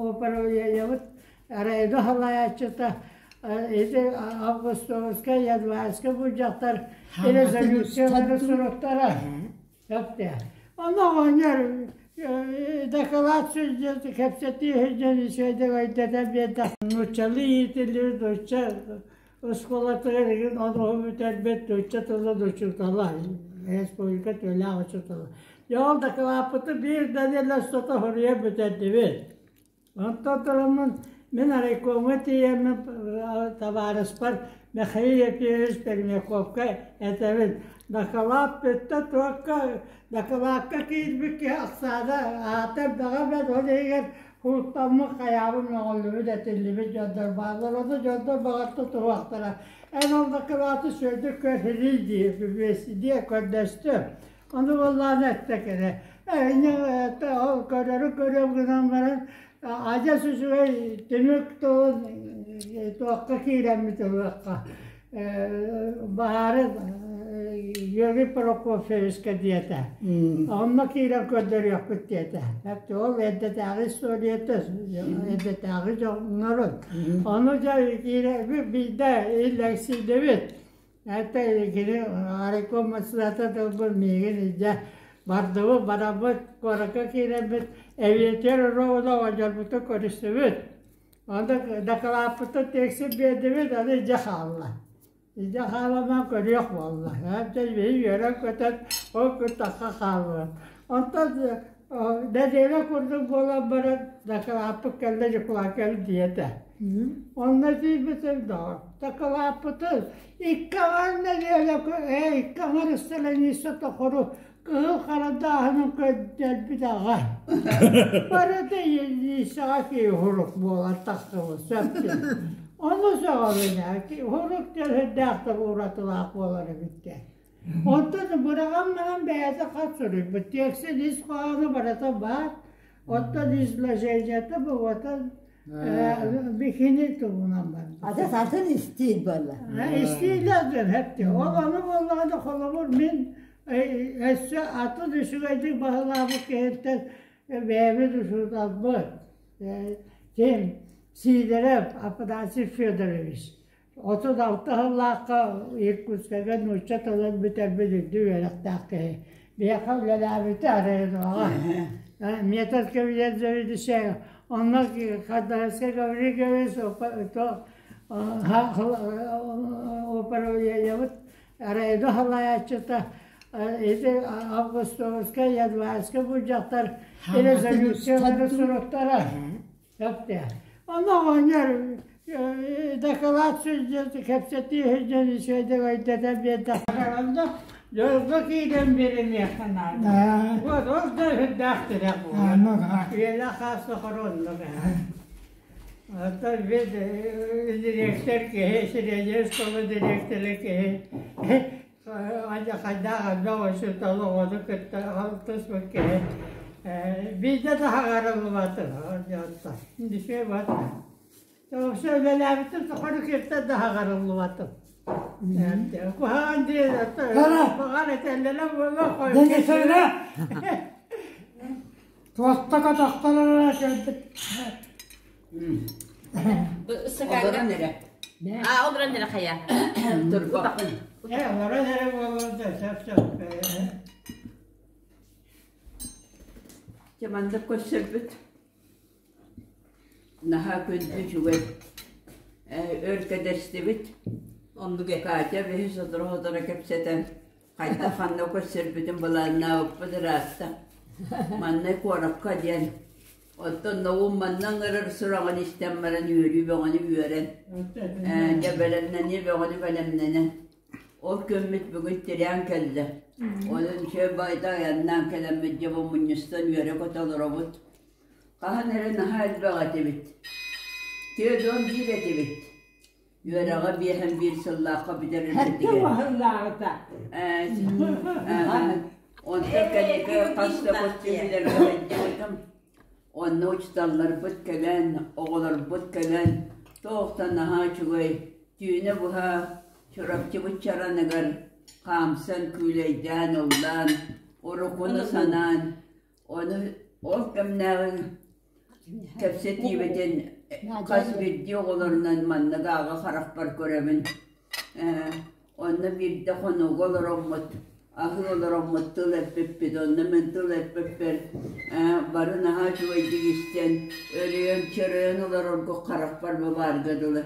управлениебыт Арайдо салайааччыта ити Августовскай, Январскай бу дьахтар резолюциялары суруктара. Сөптөөх. Онно оҕонньор дакылаат сылдьан кэпсэтии сылдьан үчүгэйдик өйдөтөн биэрдэ. Нууччалыы иитиллибит нуучча оскуолатыгар игин ону бүтэрбит нуучча тылын учуутала, республика төлөөх учуутала. Дьэ ол дакылааппытын биир нэдиэлэ устата суруйан бүтэрдибит. Онтон тураммын мин райкомҥа тиийэммин табаарыспар Михаил Ефимович Пермяковка этэбин дакылаат бүттэ туохха дакылаакка киирбит киһи ахсаана аата элбэҕэ бэрт ол иһигэр куттаммыт хайаабын мөҕүллүбүт этиллибит дьоннор бааллар ону дьоннор баҕар тутуһуохтара эн ол дакылааты сүрдүк көрсүлүй дии көрдөстүм Ону буоллаҕына эттэ кини ол көрөрү көрүөм гынан баран адьас үчүгэй түмүк тылын туохха киирэммит ылыахха баһаары Юрий Прокофьевичка диэтэ. Онно киирэн көрдөрүөхпүт диэтэ. Ол эрдэтээҕи историята, эрдэтээҕи дьоннорун. Ону дьэ биирдэ иллэҥсийдибит. Это кини райком председатель тылбын миигин илдьэ бардыбыт, бараммыт, куоракка киирэммит, эбиэтигэр ровно оҕонньорбутун көрүстүбүт. Онно дакылааппытын тиэксин биэрдибит, аны илдьэ хаалла. Илдьэ хаалан көрүөх буолла. Дьэ биһи үөрэн-көтөн ол күн тахха хааллыбыт. Онтон Нэдиэлэ курдук буолан баран дакылааппыт кэллэ дьокулаакка диэтэ. Онно тиийбитим доҕор, дакылааппытын икки аҥар нэдиэлэ икки аҥар страница тохору кыһыл харандааһынан көрдөрбүт аҕай. Барыта Елисаҕа киһи хурук буолан тахсыбыт сөп диэн. Ону сөҕөбүн ээ, хурук диэн сүрдээх да уратылаах буолар эбит диэн. Онтон быраҕан баран бэйэтэ хат суруйбут. Тиэксин ис хоһооно барыта баар. Оттон изложениета быһыытын бикини туһунан барбыт. Адьас атын истиил буолла. Истиилэ диэн хэпти. Ол ону буоллаҕына холобур мин өссө атын үчүгэйдик баһылаабыт киһиттэн бэйэбит учууталбыт ким Сидоров Афанасий Федорович 36 сыллаахха Иркутскайга нуучча тылын бүтэрбит үрдүк үөрэхтээх киһи. Биһиэхэ үлэлээбитэ Арыйдоҕа. Метод кабинет заведующая. Онно Кардашевскай Гаврил Гаврилович управлениебыт Арайдо салайааччыта ити Августовскай, Январскай бу дьахтар резолюциялары суруктара. Сөптөөх. Онно оҕонньор дакылаат сылдьан, кэпсэтии сылдьан үчүгэйдик өйдөтөн биэрдэ. Онно дьолго киирэн биэримиэххэ наада. Вот ол да сүрдээх тирэх буолар. Үйэлээх хаас сохоро оннук ээ. Оттон бит дириэктэр киһи, средняя школа дириэктэрэ киһи хайдаах элбэх учуутал оҕону кытта алтыспыт киһи биирдэ да хагарыллыбатын Дишей бат. Вообще үлэлээбитим сохору киртэн да хагарыллыбатым. Куһаҕан диэн баҕар этэллэрэ буолуо Денисовна туоста катахталара кэлбит. Олорон эрэ. А, олорон эрэ хайа. Турбаппын. Э, олорон эрэ буолуо да сөп сөп. Дьэ маннык көрсөрбүт наһаа күндү үчүгэй. Өр кэдэстибит. Оннук э. Катя биһи сотору-сотору кэпсэтэн хайдах ханна көрсөрбүтүн былааннаабыппыт ыраатта. Манна куоракка диэн Оттон Наум манна ыҥырар сураҕын истэн баран үөрүү бөҕөнү үөрэн, дьэ бэлэмнэнии бөҕөнү бэлэмнэнэн, ол күммүт бүгүн тирээн кэллэ. Онон үчүгэй баайда айаннаан кэлэммит дьэ бу мунньустан үөрэ-көтө олоробут. Хаһан эрэ наһаа элбэх этибит. 41 этибит. Үөрэҕи биэһэн биир сыллаахха бүтэрэрбитигэр. Сыллааҕыта. Онтон кэнники хас да костюмилэргэ сылдьыбытым. Онно учууталларбыт кэлэн, оҕолорбут кэлэн, туох да наһаа үчүгэй түүнү быһа Чурапчыбыт чараныгар хаамсан, күүлэйдээн, ыллаан, уруккуну санаан, ону ол кэмнээҕи Кэпсэтиибитин хас биирдии оҕолорунан маннык ааҕа харахпар көрөбүн. Онно биирдэ хонууга олороммут, аһыы олороммут тыл эппиппит, онно мин тыл эппиппэр бары наһаа үчүгэйдик истэн, өрөйөн-чөрөйөн олорорго харахпар бу баарга дылы.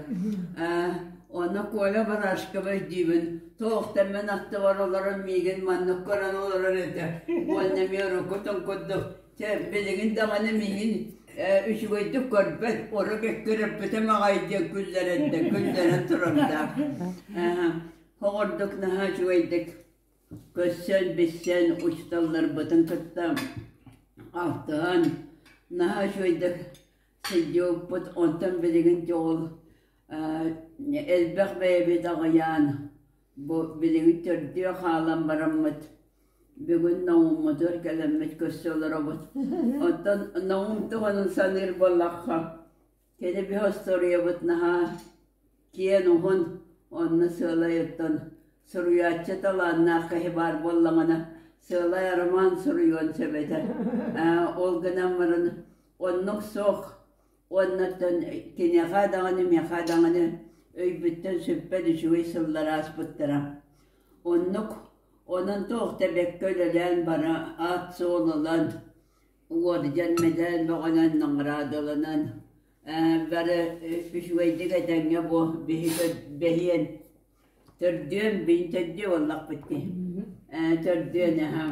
Онно Коля Барашкова өйдүүбүн, туох да мин аттыбар олорон миигин маннык көрөн олорор этэ. Уонна эмиэ уруккутун курдук Чэ, билигин даҕаны миигин үчүгэйдик көрбөт, орук эккирэппитим аҕай диэн күллэрэн да күллэрэн турардаах. Оҕордук наһаа үчүгэйдик көрсөн, билсэн, учууталларбытын кытта алтыһан, наһаа үчүгэйдик сылдьыбыппыт. Онтон билигин дьэ ол элбэх бэйэбит аҕыйаан, бу билигин төрдүө хаалан бараммыт Бүгүн Науммутугар кэлэммит көрсө олоробут. Оттон Наум туһунан саныыр буоллахха, кини биһи остуоруйабыт наһаа киэн уһун, онно сыалай оттон суруйааччы талааннаах киһи баар буоллаҕына, сыалай роман суруйуон сөп этэ. Ол гынан баран оннук суох уонна оттон киниэхэ даҕаны, миэхэ даҕаны өйбүттэн сүппэт үчүгэй сыллар ааспыттара. Оннук Онон туох да бэккэ үлэлээн бара аат-суол ылан, уордьан-мэдээл бөҕөнөн наҕараадаланан, бары үчүгэйдик этэҥҥэ бу биһиги бэһиэн төрдүөн бин төрдүө буоллахпыт дии. Төрдүөн аһа.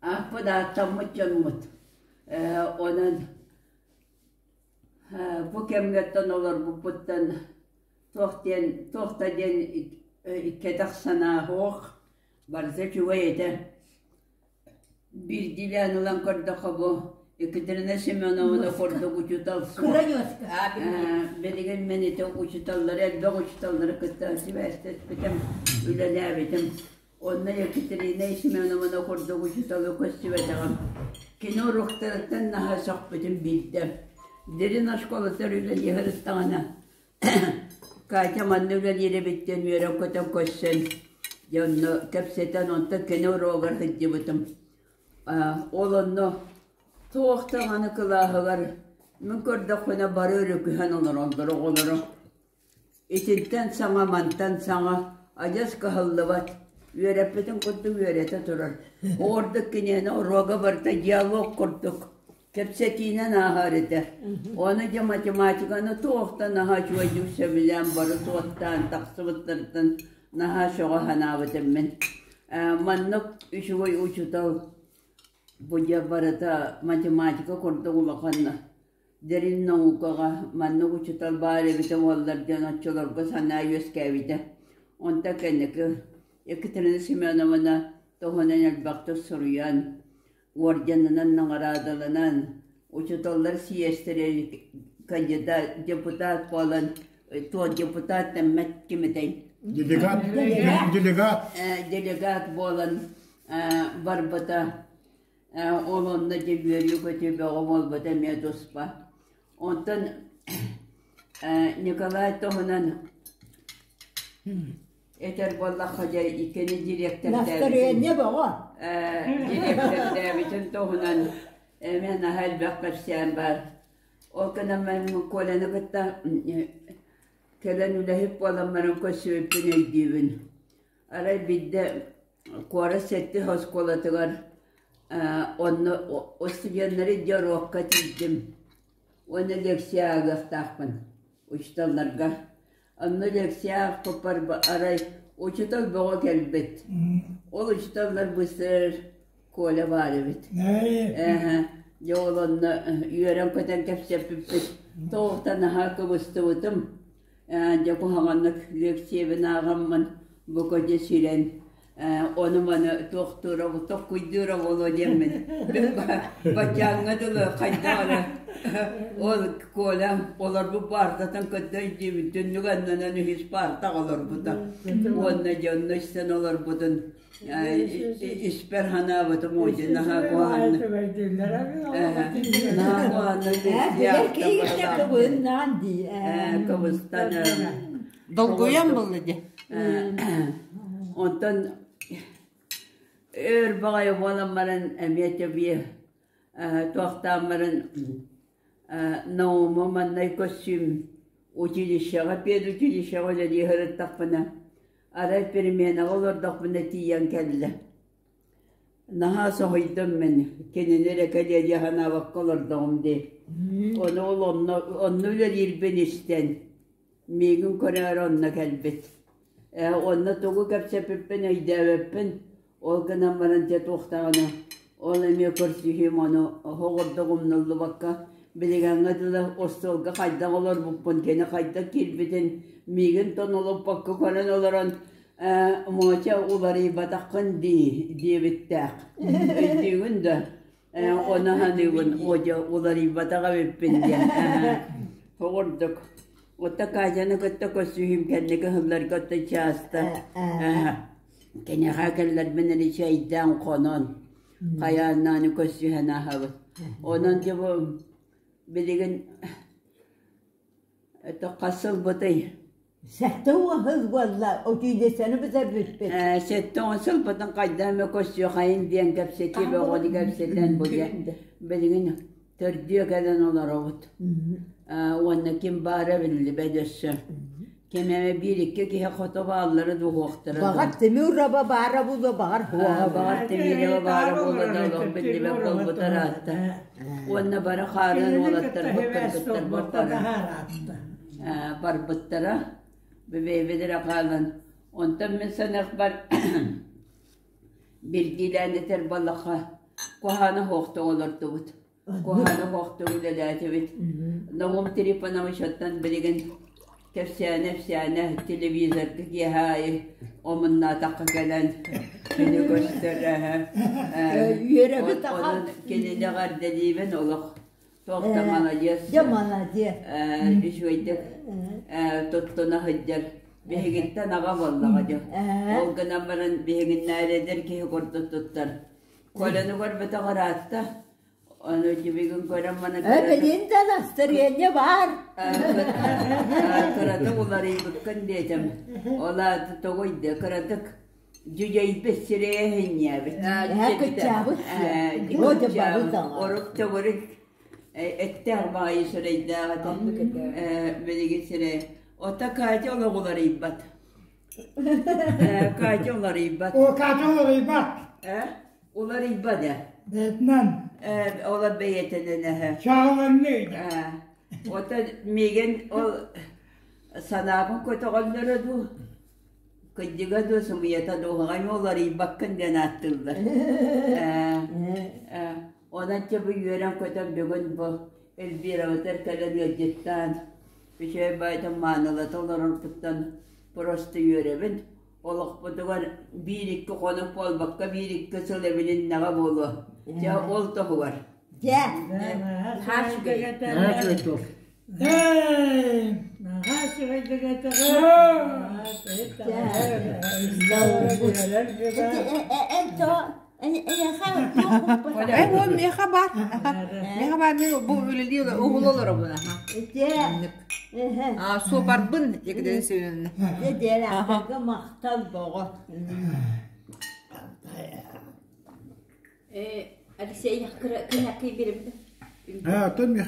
Ааппыт ааттаммыт дьоммут. Онон бу кэмҥэттэн олорбуппуттан туох диэн туох да диэн кэтэх санаа суох, барыта үчүгэй этэ. Биирдиилээн ылан көрдөххө бу Екатерина Семеновна курдук учуутал суох. Билигин мин ити учууталлары элбэх учууталлары кытта сибээстэспитим, үлэлээбитим. Онно Екатерина Семеновна курдук учууталы көрсүбэтэҕим. Кини уруоктарыттан наһаа сөхпүтүм биирдэ. Дирин оскуолатыгар үлэлии сырыттаҕына Катя манна үлэлиир эбит диэн үөрэн-көтөн көрсөн, дьэ онно кэпсэтэн, онтон кини уруогар сылдьыбытым. Ол онно туох даҕаны кылааһыгар мин көрдөхпүнэ бары өрүкүһэн олороллор оҕолоро. Итинтэн саҥа, мантан саҥа адьас кыһаллыбат, үөрэппитин курдук үөрэтэ турар. Ордук киниэнэ уруога барыта диалог курдук кэпсэтиинэн ааһар этэ. Ону дьэ математиканы туохтан наһаа үчүгэйдик сөбүлээн бары суоттаан тахсыбыттарыттан наһаа сөҕө санаабытым мин. Маннык үчүгэй учуутал бу дьэ барыта математика курдук улахан дириҥ наукаҕа маннык учуутал баар эбитэ буоллар диэн оччолорго санаа үөскээбитэ. Онтон кэнники Екатерина Семеновна туһунан элбэхтик суруйан, орденынан наҕараадаланан, учууталлар съезтэрэ кандидат, депутат буолан, туох депутат дэммэт кимитэй? Делегат, делегат. Делегат буолан барбыта. Ол онно дьэ үөрүү-көтүү бөҕө буолбута эмиэ туспа. Онтон Николай туһунан этэр буоллахха дьэ иккини директордээбитин Настарыанньа бөҕө. Директордээбитин туһунан эмиэ наһаа элбэх кэпсээн баар. Ол гынан Коляны кытта кэлэн үлэһит буолан баран көрсүбүппүн өйдүүбүн. Арай биирдэ куорат сэттис оскуолатыгар онно студеннары дьоруокка тиийдим уонна лекция ааҕыахтаахпын учууталларга. Онно лекция аахпыппар арай учуутал бөҕө кэлбит. Ол учууталлар быстарар Коля баар эбит. Дьэ ол онно үөрэн-көтөн кэпсэппиппит. Тоҕуттан наһаа кыбыстыбытым. Дьэ куһаҕаннык лекциябын ааҕаммын бука дьэ сирэн ону-маны туохтуура токкуйдуура буолуо диэммин баччааҥҥа дылы хайдах эрэ ол Коля олорбут паартатын кытта өйдүүбүн түннүк аннынан үһүс паартаҕа олорбута уонна дьэ онно истэн олорбутун испэр санаабытым уонча наһаа куһаҕаннык наһаа куһаҕаннык кыбыстан Долгуйан буолла дии. Онтон өр баҕайы буолан баран эмиэ тэбиэ туохтаан баран Наума маннай көссүүм училищеҕа педучилищеҕа үлэлии сырыттахпына Арай переменаҕа олордохпуна тиийэн кэллэ. Наһаа соһуйдум мин, кинини эрэ кэлиэ дии санаабакка олордоҕум дии. Ону ол онно, онно үлэлиирбин истэн, миигин көрөөрү онно кэлбит. Ээ, онно тугу кэпсэппиппин өйдөөбөппүн, ол гынан баран дьэ туохтаҕына, ол эмиэ көрсүһүүм ону оһоҕордук умнуллубакка, билиҥҥэ дылы остуолга хайдах олорбуппун, кини хайдах киирбитин миигин тонолуппакка көрөн олорон ээ Мотя уларыйбатаххын дии диэбиттээх. Өйдүүгүн да? Ээ ону саныыбын Мотя уларыйбатах эбиппин диэн. Оҕурдук. Оттон Катяны кытта көрсүһүүм кэнники сылларга оттон чааста киниэхэ кэллэрбин эрэ чэйдээн хонон хайааннааны көрсүһэн ааһабыт. Онон дьэ бу билигин это хас сылбытый? 70 сыл буолла, училищены бүтэрбиппит. 70 сылбытын хайдах эмэ көрсүөхайын диэн кэпсэтии бөҕөнү кэпсэтэн бу дьэ билигин төрдүө кэлэн олоробут. Уонна ким баара биллибэт өссө. Ким эмэ биир-икки киһи хото бааллара дуһуохтара. Баҕар Тимур-Раба баара буолуо, баҕар хуоҕа. Баҕар Тимирова баара буолуо да олох биллибэт буолбута ыраатта. Уонна бары хаарыан уолаттарбыт кыргыттарбыт барбыттара. Бэйэбит эрэ хаалан. Онтон мин саныахпар биирдиилээн этэр буоллахха. Куһаана суохтук олордубут. Куһаана суохтук үлэлээтибит. Наум Трифонович оттон билигин кэпсээнэ-ипсээнэ телевизорга киэһэ аайы омуннаатахха кэлэн күнү көрсөр Үөрэбит ахан. Онон кинини эҕэрдэлиибин олох туох да маладьыас. Дьэ маладьыас. Үчүгэйдик туттуна сылдьар. Биһигиттэн аҕа буоллаҕа дьэ. Ол гынан баран биһигиннээр эдэр киһи курдук туттар. Коляны көрбөтөх ыраатта. Ону дьибигин көрөн маны Э, билин да настырыанньа баар. Кыратык уларыйбыккын диэтим. Ол аата тоҕуй да кыратык дьүдьэйбит сирэйэ иһинньээбит. Э, кыччаабыт. О, дьэ бары саҥа. Орук төгүрүк эттээх баайы сирэйдээх этэ. Билигин сирэй. Ота Катя олох уларыйбат. Катя уларыйбат. О, Катя уларыйбат. Э? Уларыйбат ээ. Бэйэтинэн. Э, ола бэйэтинэн эһэ. Чаҕыланныы. Э, ота миигин ол санаабын көтөҕөллөрө дуу, кырдьыга дуу, сымыйата дуу, хаҕайма уларыйбаккын диэн ааттыыллар. Э, э, онон чэ бу үөрэн-көтөн бүгүн бу Эльвирабытыгар кэлэн ыалдьыттаан, үчүгэй баайтан маанылата олорорбуттан просто үөрэбин. Олохпутугар биир-икки хонук буолбакка биир-икки сыл эбилиннэҕэ буолуо. Дьэ, ол туһугар. Дьэ. Наһаа үчүгэй. Наһаа үчүгэй туох. Наһаа үчүгэйдик Э, ол миэхэ баар. Миэхэ баар мен бу үлэлии уһула олоробун. А суопарбын Екатерина Семеновна. Дьэ, махтал боҕо. Алексей кыра беремді. А, то ми.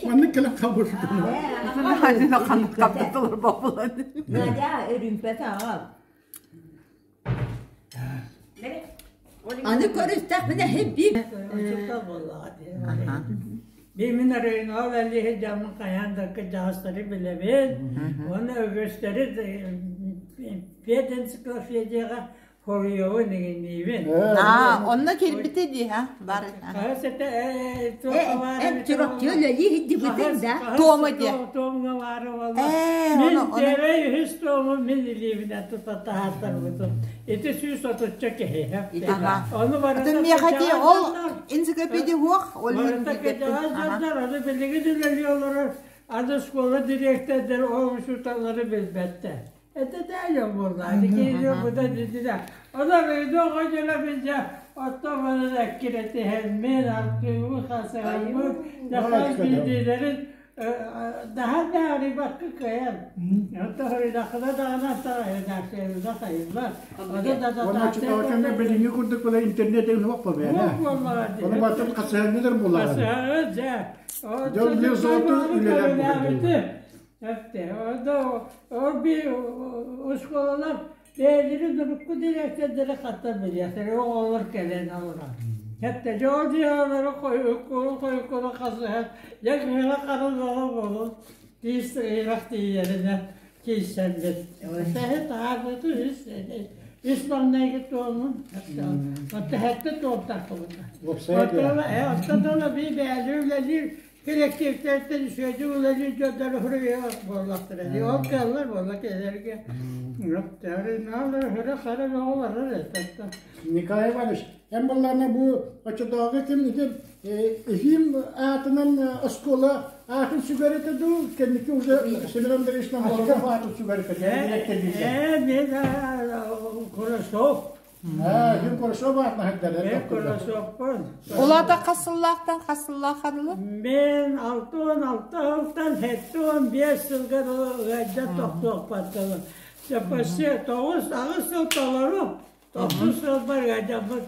Маннык кэлэн хаалбыт. Ханнык бобулан. Надя өрүмпэт аҕал. Аны көрүстэхпинэ хибби. Бимин районал әлиһи дьаммын хайаан да кырдьаҕастары билэбин. Уонна үгүстэри педэнциклопедияҕа хоруйабын иҥинниибин. Аа, онно кэлбитэ дии, ха, бар. Хаһыс этэ Эн чурапчы үлэлии сылдьыбытыҥ да? Туома диэ. Туомҥа баара буолла. Ээ, Мин ону, ону. первэй үһүс туому мин илиибинэн тута таһаартарбытым. Ити 130 киһи. Аха. Ону барыта Атын миэхэ дии, кырдьаҕас ол дьоннор, энциклопедия суох, ол иһин барыта билбэппин. кырдьаҕас Аха. дьоннор, аны билигин үлэлии олорор, аны школа дириэктэрдэрэ ол учууталлары билбэттэр. Это дьон буолла, киһи буда дидилэ. Онон ыйдо оҕо билдэ, оттон эккирэтиһэммин, аркыыбы хасыһаммыт, дьахтар биирдиилэрин наһаа даарыйбакка кыайан. Оттон даҕаны аттаҕа хайыллар. Уонна чутааканга билиҥҥи курдук була интернет деген суох буолбайа. Оны баттан хасыһаҥҥыдыр буолаҕын. Хасыһаҥҥы дьэ. Дьон биле золото үлэлэр буолар. Эптэ, ол би оскуолалар бэйэлэрин урукку дириэктэрдэрэ хатта билиэхтэрэ, оҕолор кэлэн олорор. Хэттэ дьол дьиэлэри хойуккулу хасыһан, дьэ кыыла харыллаҕа буолун, тиис ыйрах тиийэринэ киирсэллэр. Тэһи таһаарбыты үс үс маҥнайгы туомун, отто хэттэ туомтахпыбыта. Оттон би бэйэлэр үлэлиир Кэлэктииптэртэн үчүгэйдик үлэлиир дьоннору суруйар буоллахтара дии. Ол кыаллар буолла кинилэргэ. Хара бөҕө барар этэ. Николай Иванович, эн буоллаҕына бу оччотооҕу ким ити Ефим аатынан оскуола аатын сүгэр этэ дуу, кэнники уже Семен Андреевич Намолов аатын сүгэр этэ Ээ, мен Курасов. Улаата хас сыллаахтан хас сыллаахха дылы? Мен 66 сылтан 75 сылга дылы ыалдьан тохтуохпаттылы. Почти 9-8 сыл толору, 9 сылбар ыалдьаммыт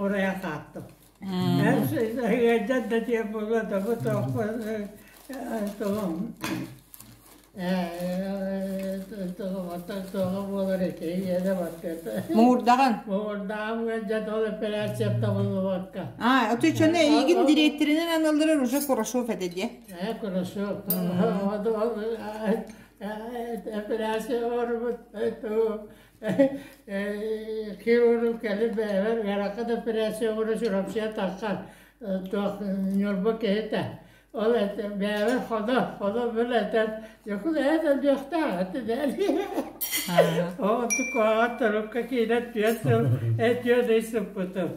урайа хааттым. Ыалдьан да диэн буолуо да бу тугум Муҥурдаҕын? Муҥурдаҕым ыалдьан ол операция табыллыбакка. А, отуччаны эйигин дириэктэринэн аналларар уже Курашов этэ дии. Э, Курашов. Операция оҥорбут. Хирург кэлин бэйэбэр ыарахан операция оҥоро Чурапчыга тахсан туох Ньурба киһитэ. Ол бэйэбэр хоно, хоно бил этэн, дьокул эһэ өлүөхтээх этэ Ол куһаҕан турукка киирэн түөрт сыл түөрт ый сыппытым.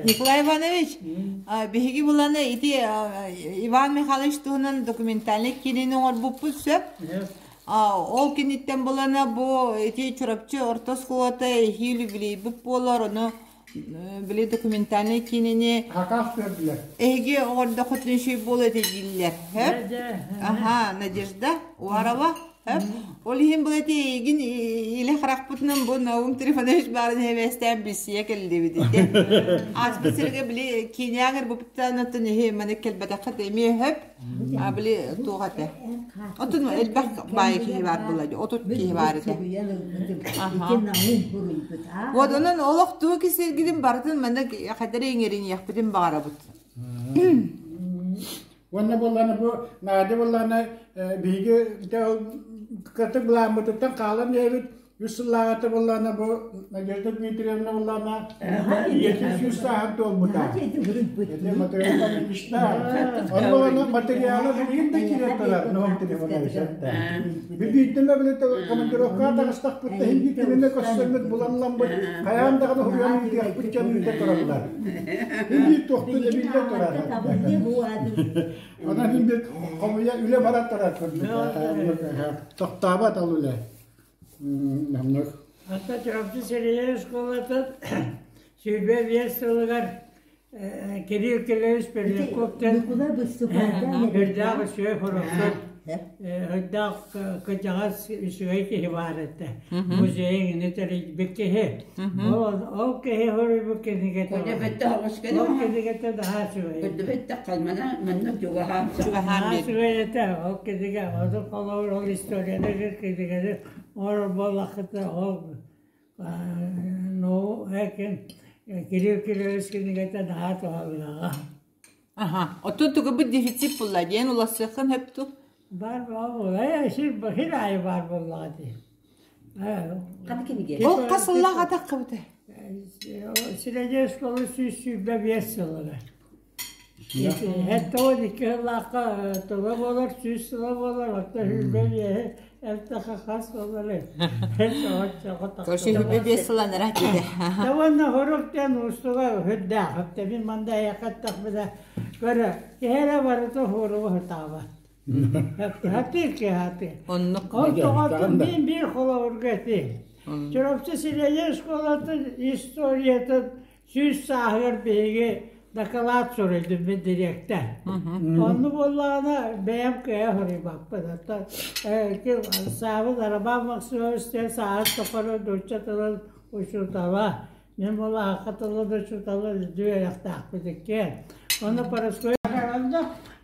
Николай Иванович, биһиги буланы ити Иван Михайлович туһунан документальный киинини оҥорбуппут сөп. Ол киниттэн булана бу ити Чурапчы орто оскуолата эһиил үбүлүөйбүт буолар, ону били документальный киинини Хакас көрдүлэр. Эһиги оҕордоххутун үчүгэй буолуо этэ дииллэр. Аха, Надежда Уарова. Ол иһин бұл эти эйигин илэ харахпытынан бу Наум Трифонович баарын эбэстээн билсийэ кэллибит ити. Ааспыт сиргэ били киинэҕэр бупуттан оттон иһи маны кэлбэтэххит эмиэ хөп. А били туох этэ. Отун элбэх баайы киһи баар буолла 30 киһи баар этэ. Вот онон олох туох кисиргитин барытын манна хадары иҥэриниэхпитин баҕарабыт. Уонна буоллаана бу Надя буоллаана биһиги кытык былааммытыттан хаалан иһэбит. Үс сыллааҕыта буоллаана бу Надежда Дмитриевна буоллаана ийэтин сүүс сааһын туолбута. Ити материал Ильична. Онно материалы билигин да киирэн турар Ноом Трифонович. Бүйтүмэ били командировкаҕа таҕыстахпыт да иһин кинини көрсөммүт буланламмыт хайаан даҕаны уһуйан ыытыахпыт дьон ыыта тураллар. Илии туохтун эбиллэ турар. Онон иһин хомуйа үлэ баран турар курдук. Тохтообот ол үлэ. Маннык. Ата Чурапчы сэлиэнньэ оскуолатын 25 сылыгар Кирилл Кириллович Пермяков-тан үрдээх үчүгэй хорохсут, үрдээх кырдьаҕас үчүгэй киһи баар этэ. Музейын ини тэрийбит киһи. Ол ол киһи хоруйбут кинигэтэ ол кинигэтэ наһаа үчүгэй. Наһаа үчүгэй этэ ол кинигэ. Ону холобур ол историяны кинигэни оҥорор буоллаххытына ол Ну, экен Кирилл Кириллович кинигэтэ наһаа туһалыаҕа. Аха, оттон тугу дефицит булла диэн улассыаххын хөпту? Бар буолла, сир хир аайы баар буоллаҕа дии. Хата кинигэ. Ол хас сыллаах атаххыбыта? Сирэдьэ школа 125 сылыгар. Сэттэ 12 сыллаахха тыла буолар, 100 сыла буолар, оттон 25 элтэхэ хас буолар Көрсүһүбү 5 сылланара диде. Уонна хорук диэн уустуга үрдээх. Мин манда эйэхэттэхпинэ көрө, киһи эрэ барыта хоругу сатаабат. Хатыы киһи хатыы. Оннук. Ол тоҕотун мин биир холобурга этиим. Чурапчы сэлиэнньэ школатын историятын 100 сааһыгар биһиги дакылаат суруйдум мин дириэктэр. Онну буоллаҕына бэйэм кыайа суруйбаппын. Оттон Саабын Роман Максимович диэн сааһын тухары нуучча тылын учуутала. Мин буоллаҕа тылын учуутала үрдүк үөрэхтээхпит иккиэн. Онно Парасковья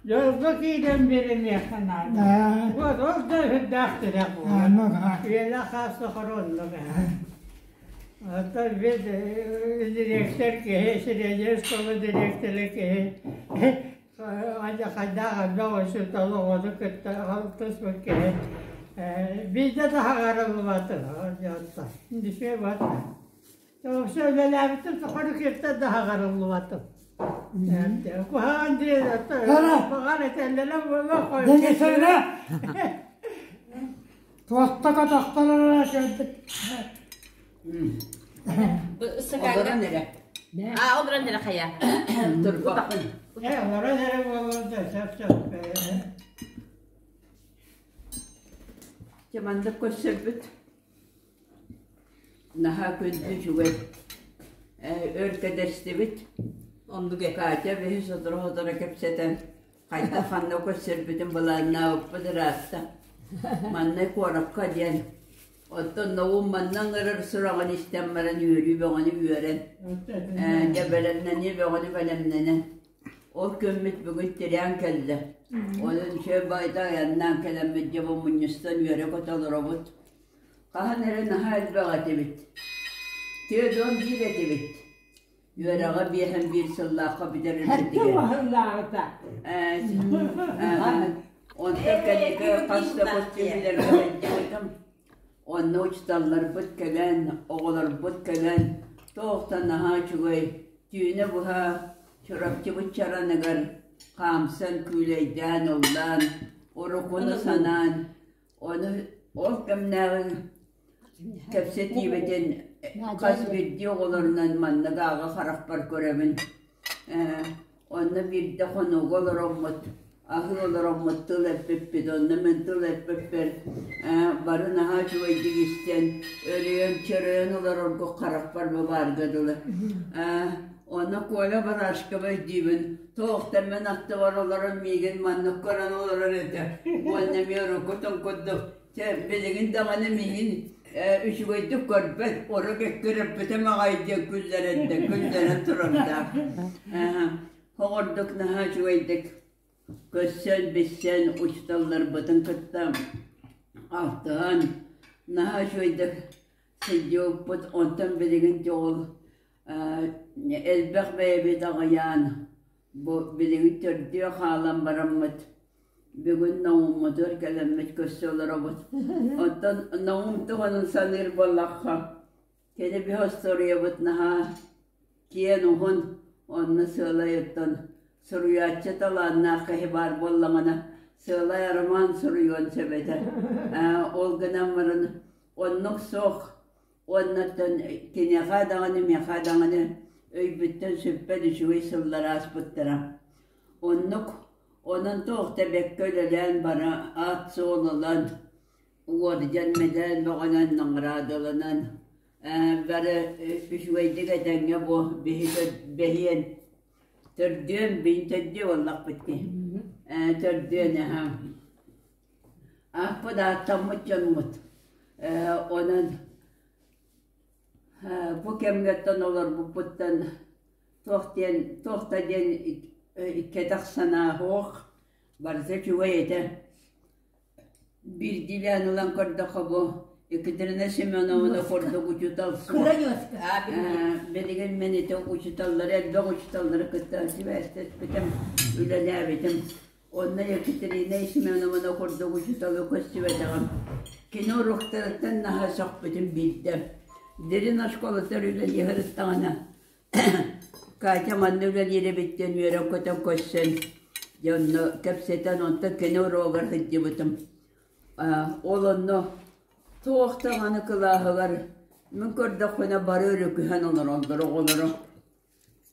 дьолго киирэн биэримиэххэ наада. Вот ол да үрдээх тирэх буолар. Үйэлээх хаас тухары оннук ээ. Оттон бит дириэктэр киһи, сириэдьэ школа дириэктэрэ киһи хайдаах элбэх учуутал оҕону кытта алтыспыт киһи биирдэ да хагарыллыбатын дьонтон. Үчүгэй бата. Вообще үлэлээбитим тухары кииртэн да хагарыллыбатым. Куһаҕан диэн баҕар этэллэрэ буолуо Денисовна Туоста катахтар кэлбит. Олорон эрэ. А, олорон эрэ хайа. Турбаппын. Э, олорон эрэ буолуон да сөп сөп. Дьэ маннык көрсөрбүт наһаа күндү үчүгэй. Өр кэдэстибит. Оннук э. Катя биһи сотору-сотору кэпсэтэн Хайдах ханна көрсөрбүтүн былааннаабыппыт ыраатта. Манна куоракка диэн. Оттон Наум манна ыҥырар сураҕын истэн баран үөрүү бөҕөнү үөрэн, дьэ бэлэмнэнии бөҕөнү бэлэмнэнэн. Ол күммүт бүгүн тирээн кэллэ. Онон үчүгэй баайда айаннаан кэлэммит дьэ бу мунньустан үөрэ-көтө олоробут. Хаһан эрэ наһаа элбэх этибит. 41 этибит. Үөрэҕи биэһэн биир сыллаахха бүтэрэрбитигэр Онтон кэнники хас да костюм билэргэ сылдьыбытым. Онно учууталларбыт кэлэн, оҕолорбут кэлэн туох да наһаа үчүгэй түүнү быһа Чурапчыбыт чараныгар хаамсан, күүлэйдээн, ыллаан, уруккуну санаан, ону ол кэмнээҕи кэпсэтиибитин хас биирдии оҕолорунан маннык ааҕа харахпар көрөбүн. Онно биирдэ хонууга олороммут, аһыы олороммут тыл эппиппит, онно мин тыл эппиппэр бары наһаа үчүгэйдик истэн, өрөйөн-чөрөйөн олорорго харахпар бу баарга дылы. Онно Коля Барашкова өйдүүбүн, туохтан мин аттыбар олорон миигин маннык көрөн олорор этэ. Уонна эмиэ уруккутун курдук Чэ, билигин даҕаны миигин үчүгэйдик көрбөт, орук эккирэппитим аҕай диэн күллэрэн да күллэрэн турардаах. Оҕордук наһаа үчүгэйдик көрсөн, билсэн, учууталларбытын кытта алтыһан, наһаа үчүгэйдик сылдьыбыппыт. Онтон билигин дьоҕул элбэх бэйэбит аҕыйаан, бу билигин төрдүө хаалан бараммыт Бүгүн Науммутугар кэлэммит көрсө олоробут. Оттон Наум туһунан саныыр буоллахха, кини биһи остуоруйабыт наһаа киэн уһун, онно сыалай оттон суруйааччы талааннаах киһи баар буоллаҕына, сыалай роман суруйуон сөп этэ. Ол гынан баран оннук суох. Уонна оттон киниэхэ даҕаны, миэхэ даҕаны өйбүттэн сүппэт үчүгэй сыллар ааспыттара. Оннук Онон туох да бэккэ үлэлээн бара аат-суол ылан, уордьан, мэдээл бөҕөнөн наҕараадаланан, бары үчүгэйдик этэҥҥэ бу биһиги бэһиэн төрдүөн бин төрдүө буоллахпыт дии. Төрдүөн аһа. Ааппыт ааттаммыт дьоммут. Онон бу кэмҥэттэн олорбуппуттан Туох диэн, туох да диэн кэтэх санаа суох, барыта үчүгэй этэ. Биирдиилээн ылан көрдөххө бу Екатерина Семеновна курдук учуутал суох. Билигин мин ити учууталлары, элбэх учууталлары кытта сибээстэспитим, үлэлээбитим. Онно Екатерина Семеновна курдук учууталы көрсүбэтэҕим. Кини уруоктарыттан наһаа сөхпүтүм биирдэ. Дирин оскуолатыгар үлэлии сырыттаҕына Катя манна үлэлиир эбит диэн үөрэн-көтөн көрсөн, дьэ онно кэпсэтэн, онтон кини уруогар сылдьыбытым. Ол онно туох даҕаны кылааһыгар мин көрдөхпүнэ бары өрүкүһэн олороллор оҕолоро.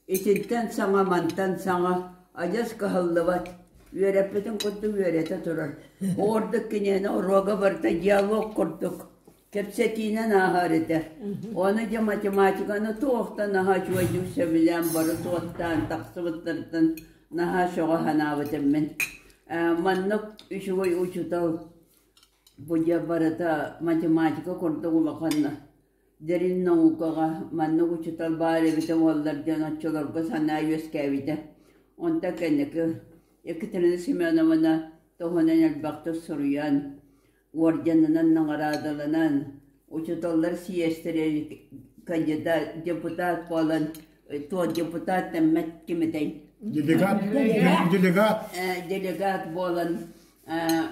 Итинтэн саҥа, мантан саҥа адьас кыһаллыбат, үөрэппитин курдук үөрэтэ турар. Ордук киниэнэ уруога барыта диалог курдук кэпсэтиинэн ааһар этэ. Ону дьэ математиканы туохтан наһаа үчүгэйдик сөбүлээн бары суоттаан тахсыбыттарыттан наһаа сөҕө санаабытым мин. Маннык үчүгэй учуутал бу дьэ барыта математика курдук улахан дириҥ наукаҕа маннык учуутал баар эбитэ буоллар диэн оччолорго санаа үөскээбитэ. Онтон кэнники Екатерина Семеновна туһунан элбэхтик суруйан, орденынан наҕараадаланан, учууталлар съезтэрэ кандидат, депутат буолан, то депутат дэммэт ким этэй? Делегат. Делегат. Делегат буолан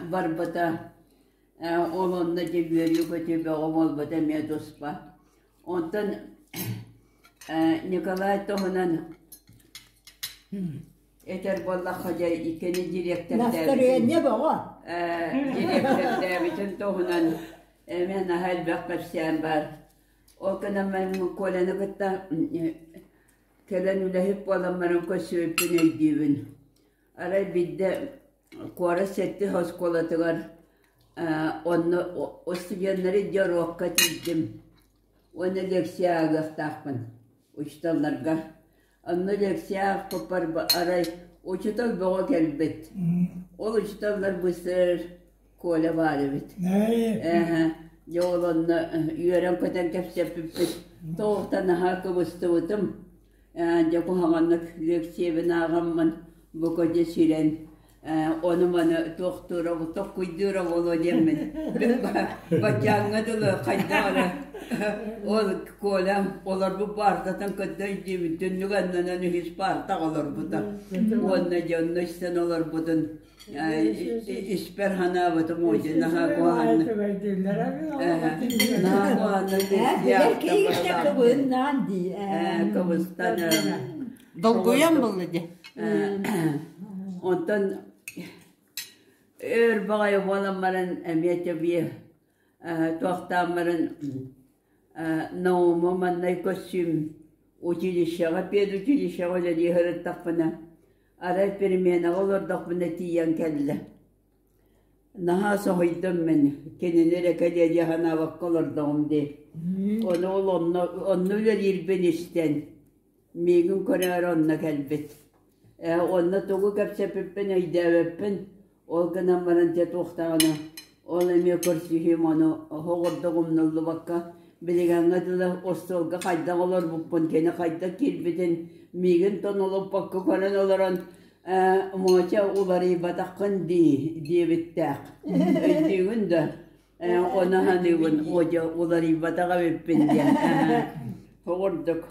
барбыта. Ол онно дьэ үөрүү-көтүү бөҕө буолбута эмиэ туспа. Онтон Николай туһунан Этэр буоллахха дьэ иккини дириэктэрдээбитин Настарыанньа бөҕө. Дириэктэрдээбитин туһунан эмиэ наһаа элбэх кэпсээн баар. Ол гынан Коляны кытта кэлэн үлэһит буолан баран көрсүбүппүн өйдүүбүн. Арай биирдэ куорат сэттис оскуолатыгар онно студеннары дьоруокка тиийдим уонна лекция ааҕыахтаахпын учууталларга. Онно лекция аахпыппар арай учуутал бөҕө кэлбит. Ол учууталлар быстарар Коля баар эбит. Дьэ ол онно үөрэн-көтөн кэпсэппиппит. Тоҕуттан наһаа кыбыстыбытым. Дьэ куһаҕаннык лекциябын ааҕаммын бука дьэ сирэн ону-маны туохтуура токкуйдуура буолуо диэммин баччааҥҥа дылы хайдах эрэ ол Колям олорбут баартатын кытта өйдүүбүн түннүк аннынан үһүс паартаҕа олорбута уонна дьэ онно истэн олорбутун. Испэр ханаабытым уодьу наһаа куһаҕаннык наһаа куһаҕаннык Билэр киһи кыбыннаан дии. Кыбыстан Долгуйан булла дии. Онтон өр баҕайы буолан баран эмиэ тэбиэ туохтаан баран Наума маннай көссүүм училищеҕа педучилищеҕа үлэлии сырыттахпына арай переменаҕа олордохпуна тиийэн кэллэ. Наһаа соһуйдум мин, кинини эрэ кэлиэ дии санаабакка олордоҕум дии. Ону ол онно, онно үлэлиирбин истэн, миигин көрөөрү онно кэлбит. Ээ, онно тугу кэпсэппиппин өйдөөбөппүн, ол гынан баран дьэ туохтаҕына, ол эмиэ көрсүһүүм ону оһоҕордук умнуллубакка, билиҥҥэ дылы остуолга хайдах олорбуппун, кини хайдах киирбитин миигин тонолуппакка көрөн олорон ээ, Муоча уларыйбатаххын дии диэбиттээх. Өйдүүгүн да? Ээ, ону саныыбын, Муоча уларыйбатах эбиппин диэн. Оҕурдук.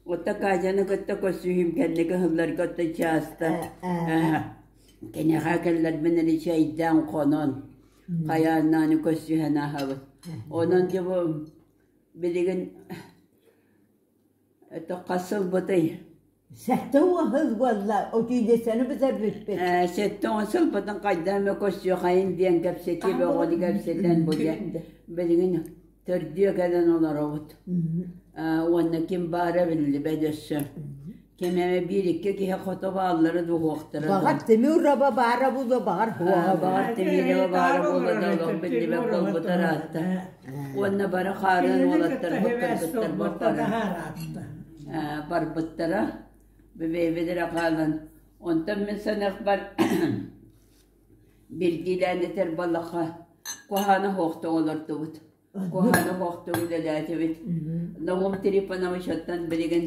Оттон Катяны кытта көрсүһүүм кэнники сылларга оттон чааста киниэхэ кэллэрбин эрэ чэйдээн хонон хайааннааны көрсүһэн ааһабыт. Онон дьэ бу билигин это хас сылбытый? 70 сыл буолла, училищены бүтэрбиппит. 70 сылбытын хайдах эмэ көрсүөхайын диэн кэпсэтии бөҕөнү кэпсэтэн бу дьэ билигин төрдүө кэлэн олоробут. Уонна ким баара биллибэт өссө. Ким эмэ биир-икки киһи хото бааллара дуһуохтара. Баҕар Тимур-аба баара буолуо, баҕар суоҕа. Баҕар Тимур-аба баара буолуо да олох биллибэт буолбута ыраатта. Уонна бары хаарыан уолаттар кыргыттар барбыттара. Бэйэбит хаалан. Онтон мин саныахпар Билгилээн этэр балаха куһааны оһохто олордубут. Куһааны оһохто үлэлээтибит. Наум Трифонович оттон билигин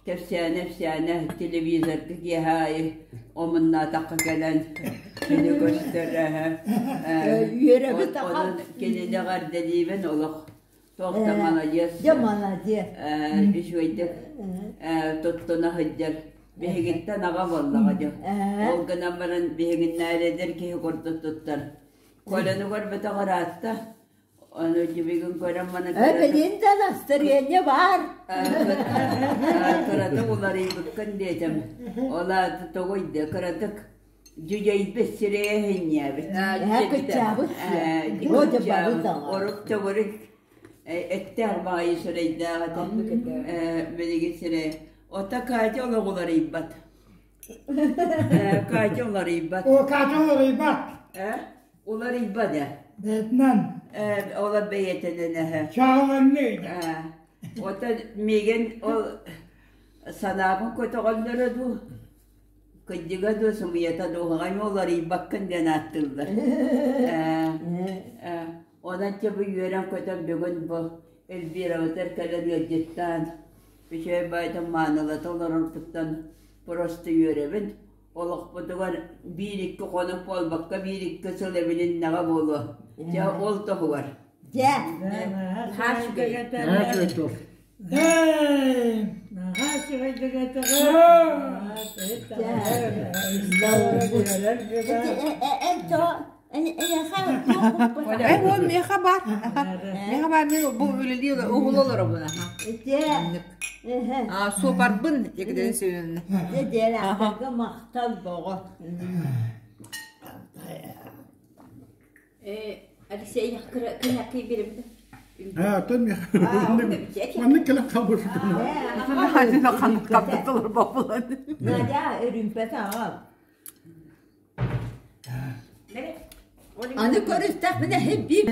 кэпсээнэ-эпсээнэ телевизорга киэһэ аайы омуннаатахха кэлэн кини көстөр Үөрэбит ахан. Онон кинини эҕэрдэлиибин олох туох да маладьыас. Дьэ маладьыас. Үчүгэйдик туттуна сылдьар. Биһигиттэн аҕа буоллаҕа дьэ. Ол гынан баран биһигиннээр эдэр киһи курдук туттар. Коляны көрбөтөх ыраатта. Ону дьибигин көрөн маны Э, билин да настырыанньа баар. Кыратык уларыйбыккын диэтим. Ол аата тоҕуй да кыратык дьүдьэйбит сирэйэ иһинньээбит. Э, кыччаабыт. Орук төгүрүк эттээх баҕайы сирэйдээх этэ. Билигин сирэй. Ота Катя олох уларыйбат. Катя уларыйбат. О, Катя уларыйбат. Уларыйбат ээ. Бэйэтинэн. Ола бэйэтинэн эһэ. Чааланныы. Ота миигин ол санаабын көтөҕөллөрө дуу? Кырдьыга дуу, сымыйата дуу, хаҕайма уларыйбаккын диэн ааттыыллар. Онон чэ бу үөрэн-көтөн бүгүн бу Эльвирабытыгар кэлэн ыалдьыттаан, үчүгэй баайтан маанылата олорорбуттан просто үөрэбин. Олохпутугар биир-икки хонук буолбакка, биир-икки сыл эбилиннэҕэ буолуо. Дьэ, ол туһугар. Дьэ. Миэхэ баар. Миэхэ баар мин бу үлэлии уһула олоробун. Суопарбын Екатерина Семеновна. Махтал боҕо. Алексей кыра биэрэбит. Аа, тон маннык кэлэн хаалбыппын. Ханнык бобулан. Надя өрүмпэт аҕал. Аны көрүстэхпинэ хиббиим.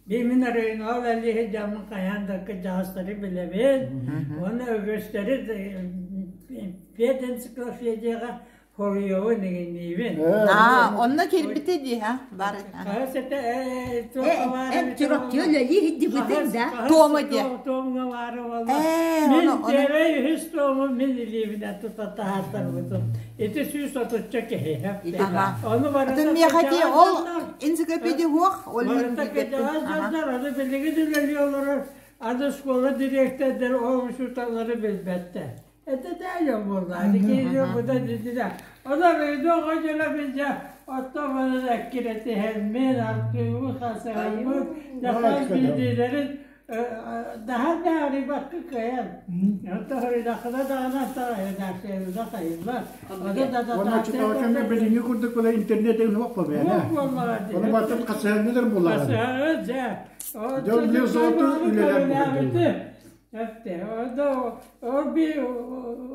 Мин районал әлиһи дьаммын хайаан да кырдьаҕастары билэбин. Уонна үгүстэри педэнциклопедияҕа Хоруйабын иҥинниибин. Аа, онно киирбитэ дии, ха, бар. Хаһыс этэ Эн чурапчы үлэлии сылдьыбытыҥ да? Туома диэ. Туомҥа баара буолла. Ээ, Мин ону, ону. первэй үһүс туому мин илиибинэн тута таһаартарбытым. Ити 130 киһи. Аха. Ону барыта Атын миэхэ дии, ол кырдьаҕас энциклопедия суох, ол иһин Барыта билбэппин. кырдьаҕас Аха. дьоннор, аны билигин үлэлии олорор, аны школа дириэктэрдэрэ ол учууталлары билбэттэр. Этэ буолла. Киһи буда дидилэ. Онон өйдө оҕо билдэ оттон эккирэтиһэммин, артыыбы хасыһаммыт, дьахтар биирдиилэрин наһаа даарыйбакка кыайан. Оттон даҕаны аттара хайыллар. Уонна чытааканга билиҥҥи курдук була интернет эҥин суох буолуо. Ону баттан хасыһаҥҥыдыр булаҕын. Хасыһаҥҥыт дьэ. Дьон золото үлэлэр буһардылар. Ол би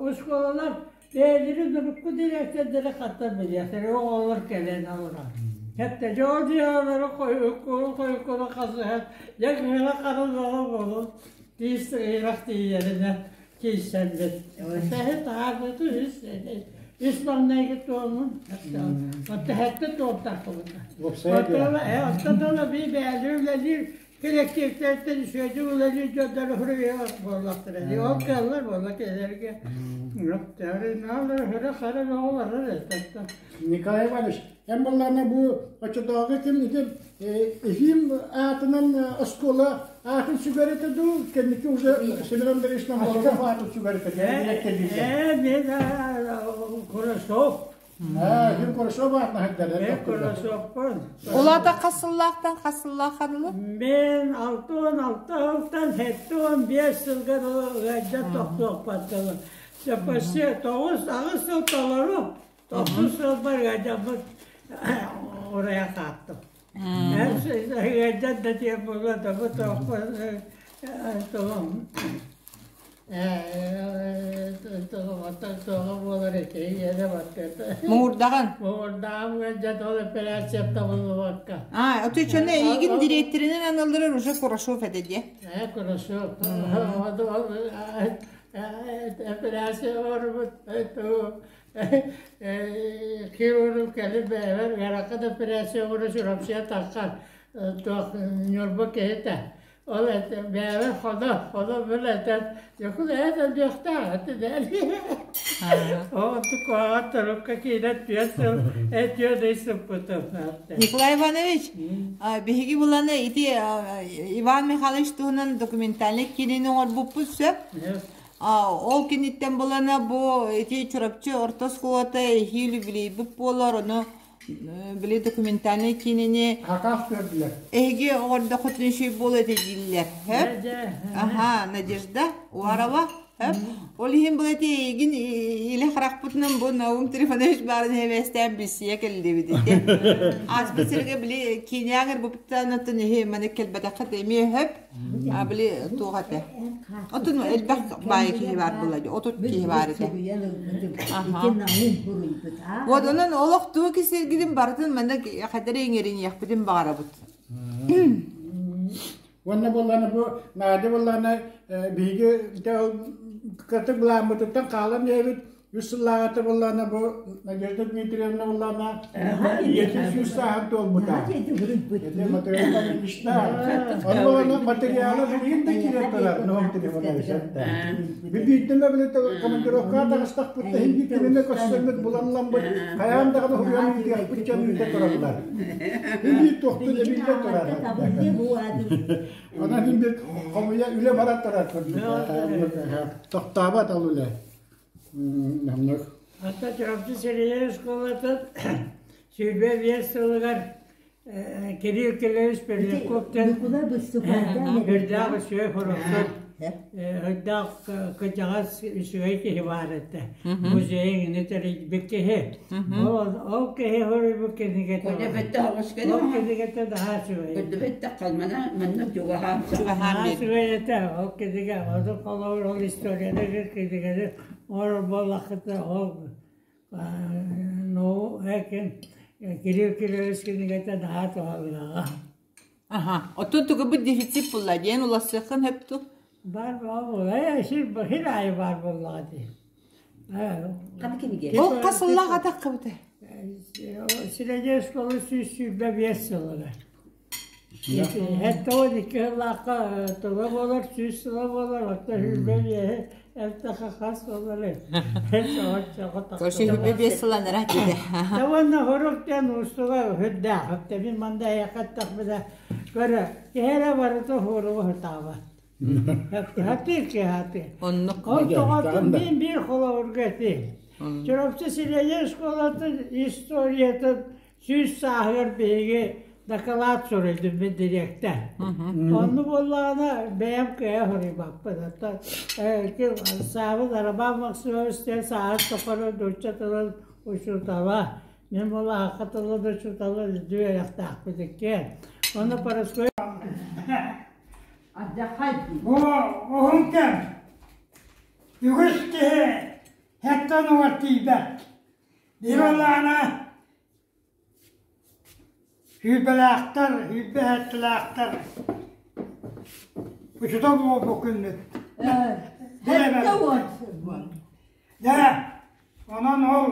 оскуолалар бэйэлэрин урукку дириэктэрдэрэ хаттан билиэхтэрэ оҕолор кэлэн олорор. Хэтте дьоодьуйалары хойуккулу хойуккулу хасыһан дьэ кыһына харыллаҕа буолун тиис ыйрах тиийэринэ киирсэрбит. Тэһи таһаарбыты үс үс маҥнайгы туомун оттоһетте туомтахпыбыта. Оттон би бэйэлэр үлэлиир Кэлэктииптэртэн үчүгэйдик үлэлиир дьоннор уһуруйуох буоллахтара дии. Ол кыаллар буолла кинилэргэ. Хара бөҕө барар этэ. Николай Иванович, эн буоллаҕына бу оччотооҕу ким ити Ефим аатынан оскуола аатын сүгэр этэ дуу, кэнники уже Семен Андреевич Намолов аатын сүгэр этэ Ээ, мен Курасов. Ким Курасов аатынан сылдьар. Курасовпун. Улаата хас сыллаахтан хас сыллаахха дылы? Мен 66 сылтан 75 сылга дылы ыалдьан тохтуохпаттылы. Почти 9 сыл толору, 9 сылбар ыалдьаммыт урайа хааттым. Ыалдьан да диэн буолуо да бу тоҕум Муҥурдаҕын? Муҥурдаҕым ыалдьан ол операция табыллыбакка. А, отуччаны эйигин дириэктэринэн аналларар уже Курашов этэ дии. Э, Курашов. Операция оҥорбут хирург кэлин бэйэбэр ыарахан операция оҥоро Чурапчыга тахсан туох Ньурба киһитэ Ол бэйэбэр хоно, хоно бил этэн, дьокул эт өлүөхтээх этэ Онту куһаҕан турукка киирэн түөрт сыл түөрт ый сыппытым. Николай Иванович, биһиги буланы ити Иван Михайлович туһунан документальный киинини оҥорбуппут сөп. Ол киниттэн булана бу ити Чурапчы орто оскуолата эһиил юбилейбыт буолар, ону били документальный киинини Хакас көрдүлэр. Эһиги оҕордоххутун үчүгэй буолуо этэ дииллэр. Хөп? Аха, Надежда Уарова. Хөп? Ол иһин бұл эти эйигин илэ харахпытынан бу Наум Трифонович баарын эбэстээн билсийэ кэллибит ити. Ааспыт сиргэ били киинэҕэр буппуттан оттон иһи маны кэлбэтэххит эмиэ хөп. А били туох этэ? Отун элбэх баай киһи бар була отут киһи бар этэ. Вот онон олох тугу кисиргитин барытын манна хатары иҥэриниэхпитин баҕарабыт. Уонна буоллаана бу Надя буоллаана биһиги кытык былааммытыттан хаалан иһэбит Үс сыллааҕыта буоллаҕына бу Надежда Дмитриевна буоллаҕына ийэтин сүүс сааһын туолбута. Ити материал Ильична. Ону буоллаҕына материала билигин да киирэн турар Ноом Трифонович. Биирдэ били командировкаҕа таҕыстахпыт да иһин кинини көрсөммүт булалламмыт хайаан даҕаны уһуйан ыытыахпыт дьон ыыта тураллар. Илии туохтун эбиллэ турар. Онон иһин бит хомуйа үлэ бара турар курдук. Тохтообот ол үлэ. Хата Чурапчы сэлиэнньэ оскуолатын 25 сылыгар Кирилл Кириллович Пермяков-тан үрдээх үчүгэй хорохсут, үрдээх кырдьаҕас үчүгэй киһи баар этэ. Музейын ини тэрийбит киһи. Ол ол киһи хоруйбут кинигэтэ. Ол кинигэтэ наһаа үчүгэй. Наһаа үчүгэй этэ ол кинигэ. Ону холобур ол историяны кинигэни оҥорор буоллаххытына ол ну экин Кирилл Кириллович кинигэтэ наһаа туһалыаҕа. Аха. Оттон тугу дефицит булла диэн улассыаххын сөп Бар буолла. Сир хир аайы баар буоллаҕа дии. Ханна кинигэ? Ол хас сыллаах атаххыбыта? Средняя школа 125 сылыгар. Хэттэ икки сыллаахха туга буолар, 100 сыла буолар, оттон 25-и элтэхэ хас буолар. 25 сыланара диде. Уонна хорук диэн уустуга үрдээх. Мин манда эйэхэ эттэхпинэ, көрө, киһи эрэ барыта хоругу сатаабат. Хатыыр киһи хатыыр. Оннук. Ол тоҕотун мин биир холобурга этиим. Чурапчы средней школатын историятын 100 сааһыгар биһиги дакылаат суруйдум мин дириэктэр. Онну буоллаҕына бэйэм кыайа суруйбаппын. Оттон Саабын Роман Максимович диэн сааһын тухары нуучча тылын учуутала. Мин буоллаҕа тылын учуутала үрдүк үөрэхтээхпит иккиэн. Онно Парасковья Бу уһун кэм үгүс киһи хэттэн угар тиийбэт. Биир олаана сүүрбэлээхтэр, сүүрбэһэттилээхтэр учуутал буолбут күннүт. Дьэ, онон ол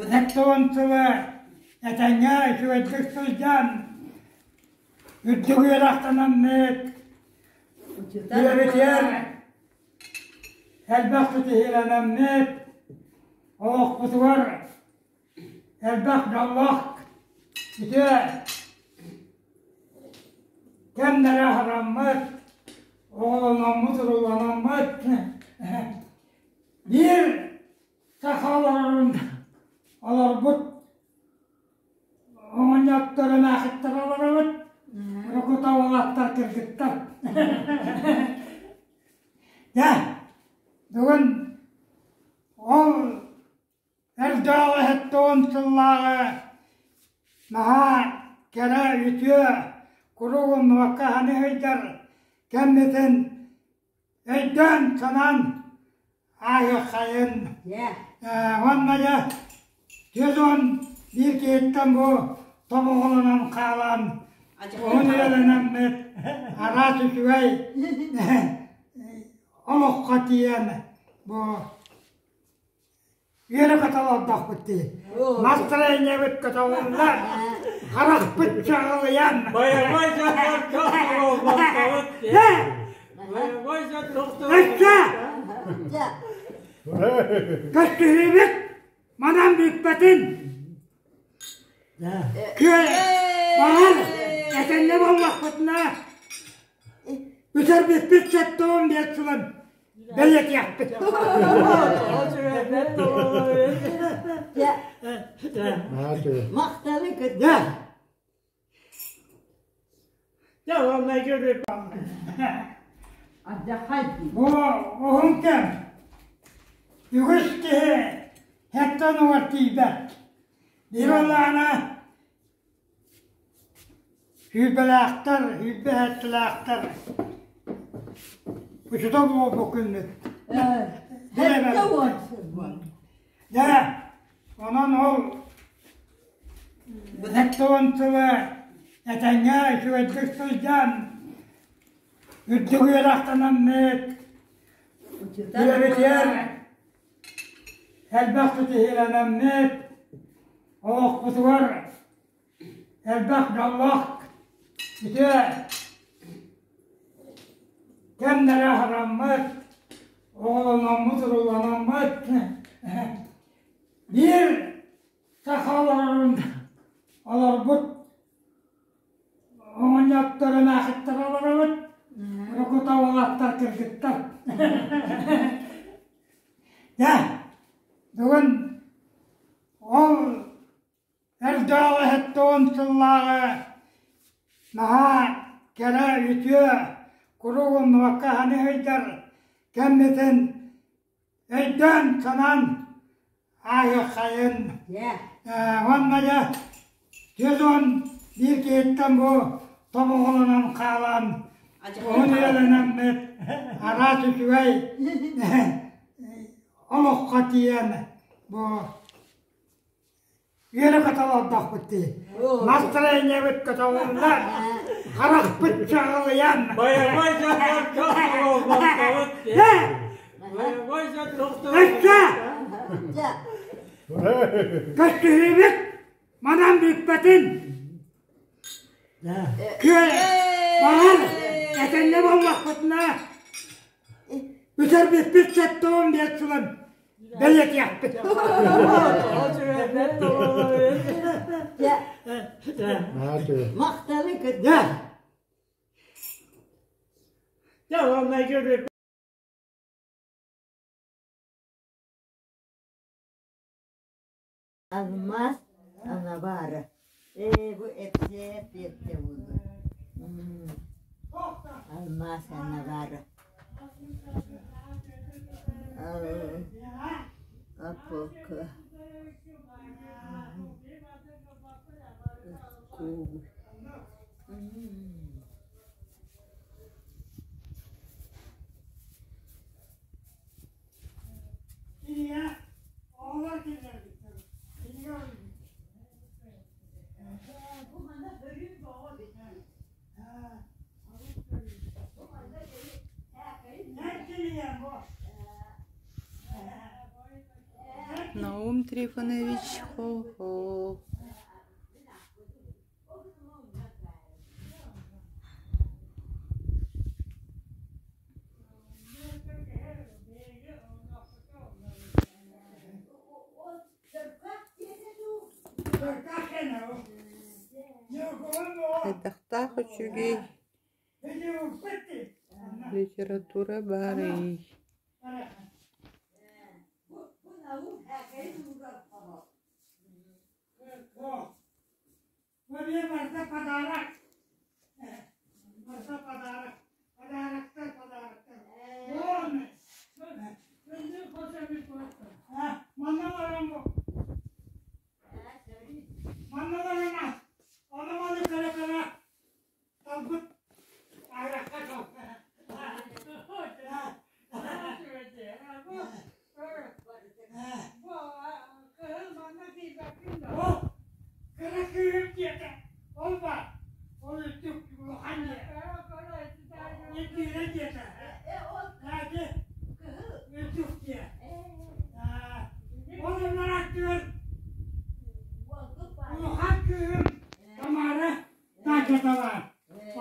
Сэттэ сылы этэҥҥэ үчүгэйдик сылдьан, үрдүк үөрэхтэнэммит, үлэбитигэр элбэх ситиһиилэнэммит, олохпутугар элбэх дьоллоох үтүө кэмнэри аһараммыт, оҕолономмут, урууланаммыт биир Саха олорорун олорбут оҕонньоттор эмээхиттэр олоробут, уруккута уолаттар кыргыттар. Дьэ, бүгүн ол эрдээҕи 70 сыллааҕы наһаа кэрэ үтүө куруук умнубакка аһаны сылдьар кэммитин өйдөөн санаан ааһыаххайын уонна дьэ 41 киһиттэн бу тобоҕолонон хаалан уһун үйэлэнэммит араас үчүгэй олоххо тиийэн бу Үөрэ көтө олордохпут дии. Настроениебыт көтөҕүллэн, харахпыт чаҕылыйан. Бойобуой дьоннор олорбоппут дии. Бойобуой дьон Өссө көстүһүүбүт манан бүппэтин. Күөл баҕар этэннэ буоллахпытына бүтэрбиппит 75 сылын бэлиэтиэхпит. Махталы кытта. Бу уһун кэм үгүс киһи хэттэн угар тиийбэт. Биир олаана сүүрбэлээхтэр, сүүрбэһэттилээхтэр учуутал буолбут күннүт. Дьэ, онон ол 70 сылы этэҥҥэ үчүгэйдик сылдьан, үрдүк үөрэхтэнэммит, үлэбитигэр элбэх ситиһиилэнэммит, олохпутугар элбэх дьоллоох үтүө кэмнэри аһараммыт, оҕолономмут, урууланаммыт биир саха олорорун олорбут оҕонньоттор эмээхиттэр олоробут, уруккута уолаттар кыргыттар. Дьэ, бүгүн ол Эрдээҕи 70 сыллааҕы наһаа кэрэ үтүө куруук умнубакка аһаны сылдьар кэммитин өйдөөн санаан ааһыаххайын. Уонна дьэ 41 киһиттэн бу тобоҕолонон хаалан уһун үйэлэнэммит араас үчүгэй олоххо тиийэн бу Үөрэ көтө олордохпут дии. Настроениебыт көтөҕүллэн, харахпыт чаҕылыйан. Бойобуой дьоннор олорбоппут дии. Бойобуой дьон Өссө көстүһүүбүт манан бүппэтин. Күөл баҕар этэннэ буоллахпытына бүтэрбиппит 75 сылын бэлиэтиэхпит. Махталы кытта. Дьэ, Алмаас анабаара. Ээ, бу эпсиэп биэрдэ буолуо. Алмаас анабаара. Апока. Кубы. Кинигэ оҕолор киллэрбиттэр. Кинигэ Бу манна өрүү боҕо бит. Бу манна Наум Трифонович Хо-хо. Хайдахтаах үчүгэй литература баарый? Мне барда подарок. Барда подарок. Подароктар, подароктар. Вон. Манна баран бу. Манна баран Оны маны көрө-көрө талбыт айракка кал. Ол кыра кыыһым диэтэ. Ол бар. Ол үрдүк улахан диэ. Индиирэ диэтэ. Ээти үрдүк диэ. Ол оннор аттыгар улахан кыыһым Тамара Тааката баар.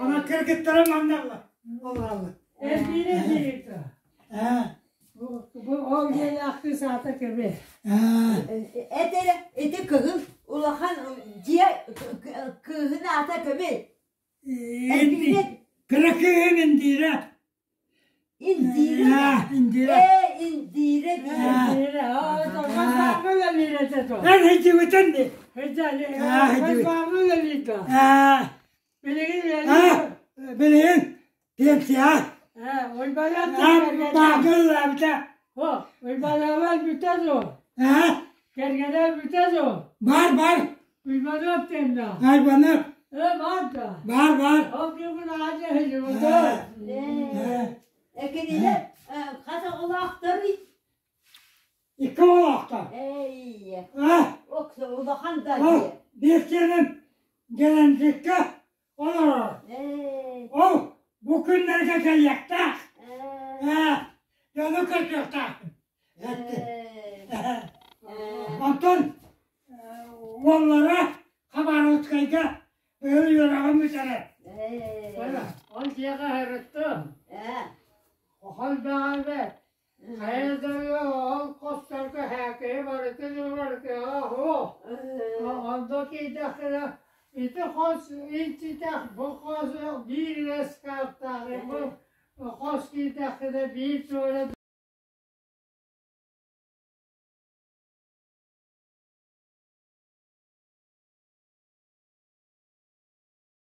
Онон кыргыттара манна олороллор. Эрбиирэ диэбитэ. Бу ол диэлээхтии саата кэби. Этэрэ ити кыһыл улахан дьиэ кыыһын аата кимий? Эрбиирэ Кыра кыыһым Индира. Индира. Индира. Ээ, Индира диир. Индира. Эн хидибитен ди. Билигин пенсия. Баагыллаабыта. Бар бар. Айбанап. Бар бар. Экинилер хас оҕолоохторуй? Икки оҕолоохтор. Эй, А, улахан да ол дьиэ. биэстиэнин Геленджиккэ олорор. Эй, Ол бу күннэргэ кэлиэхтээх. э, Ээ, дьону көрсүөхтээхпин. Эттим. э, Онтон уоллара Хабаровскайга быйыл үөрэҕин бүтэрэр. э, Ол дьиэҕэ сырыттым. э, Хол баҕа Хайа ол хосторго һээкэйи барытын барытыга суох. э, Онно киирдэххинэ ити хос иччитэх, бу хос биир.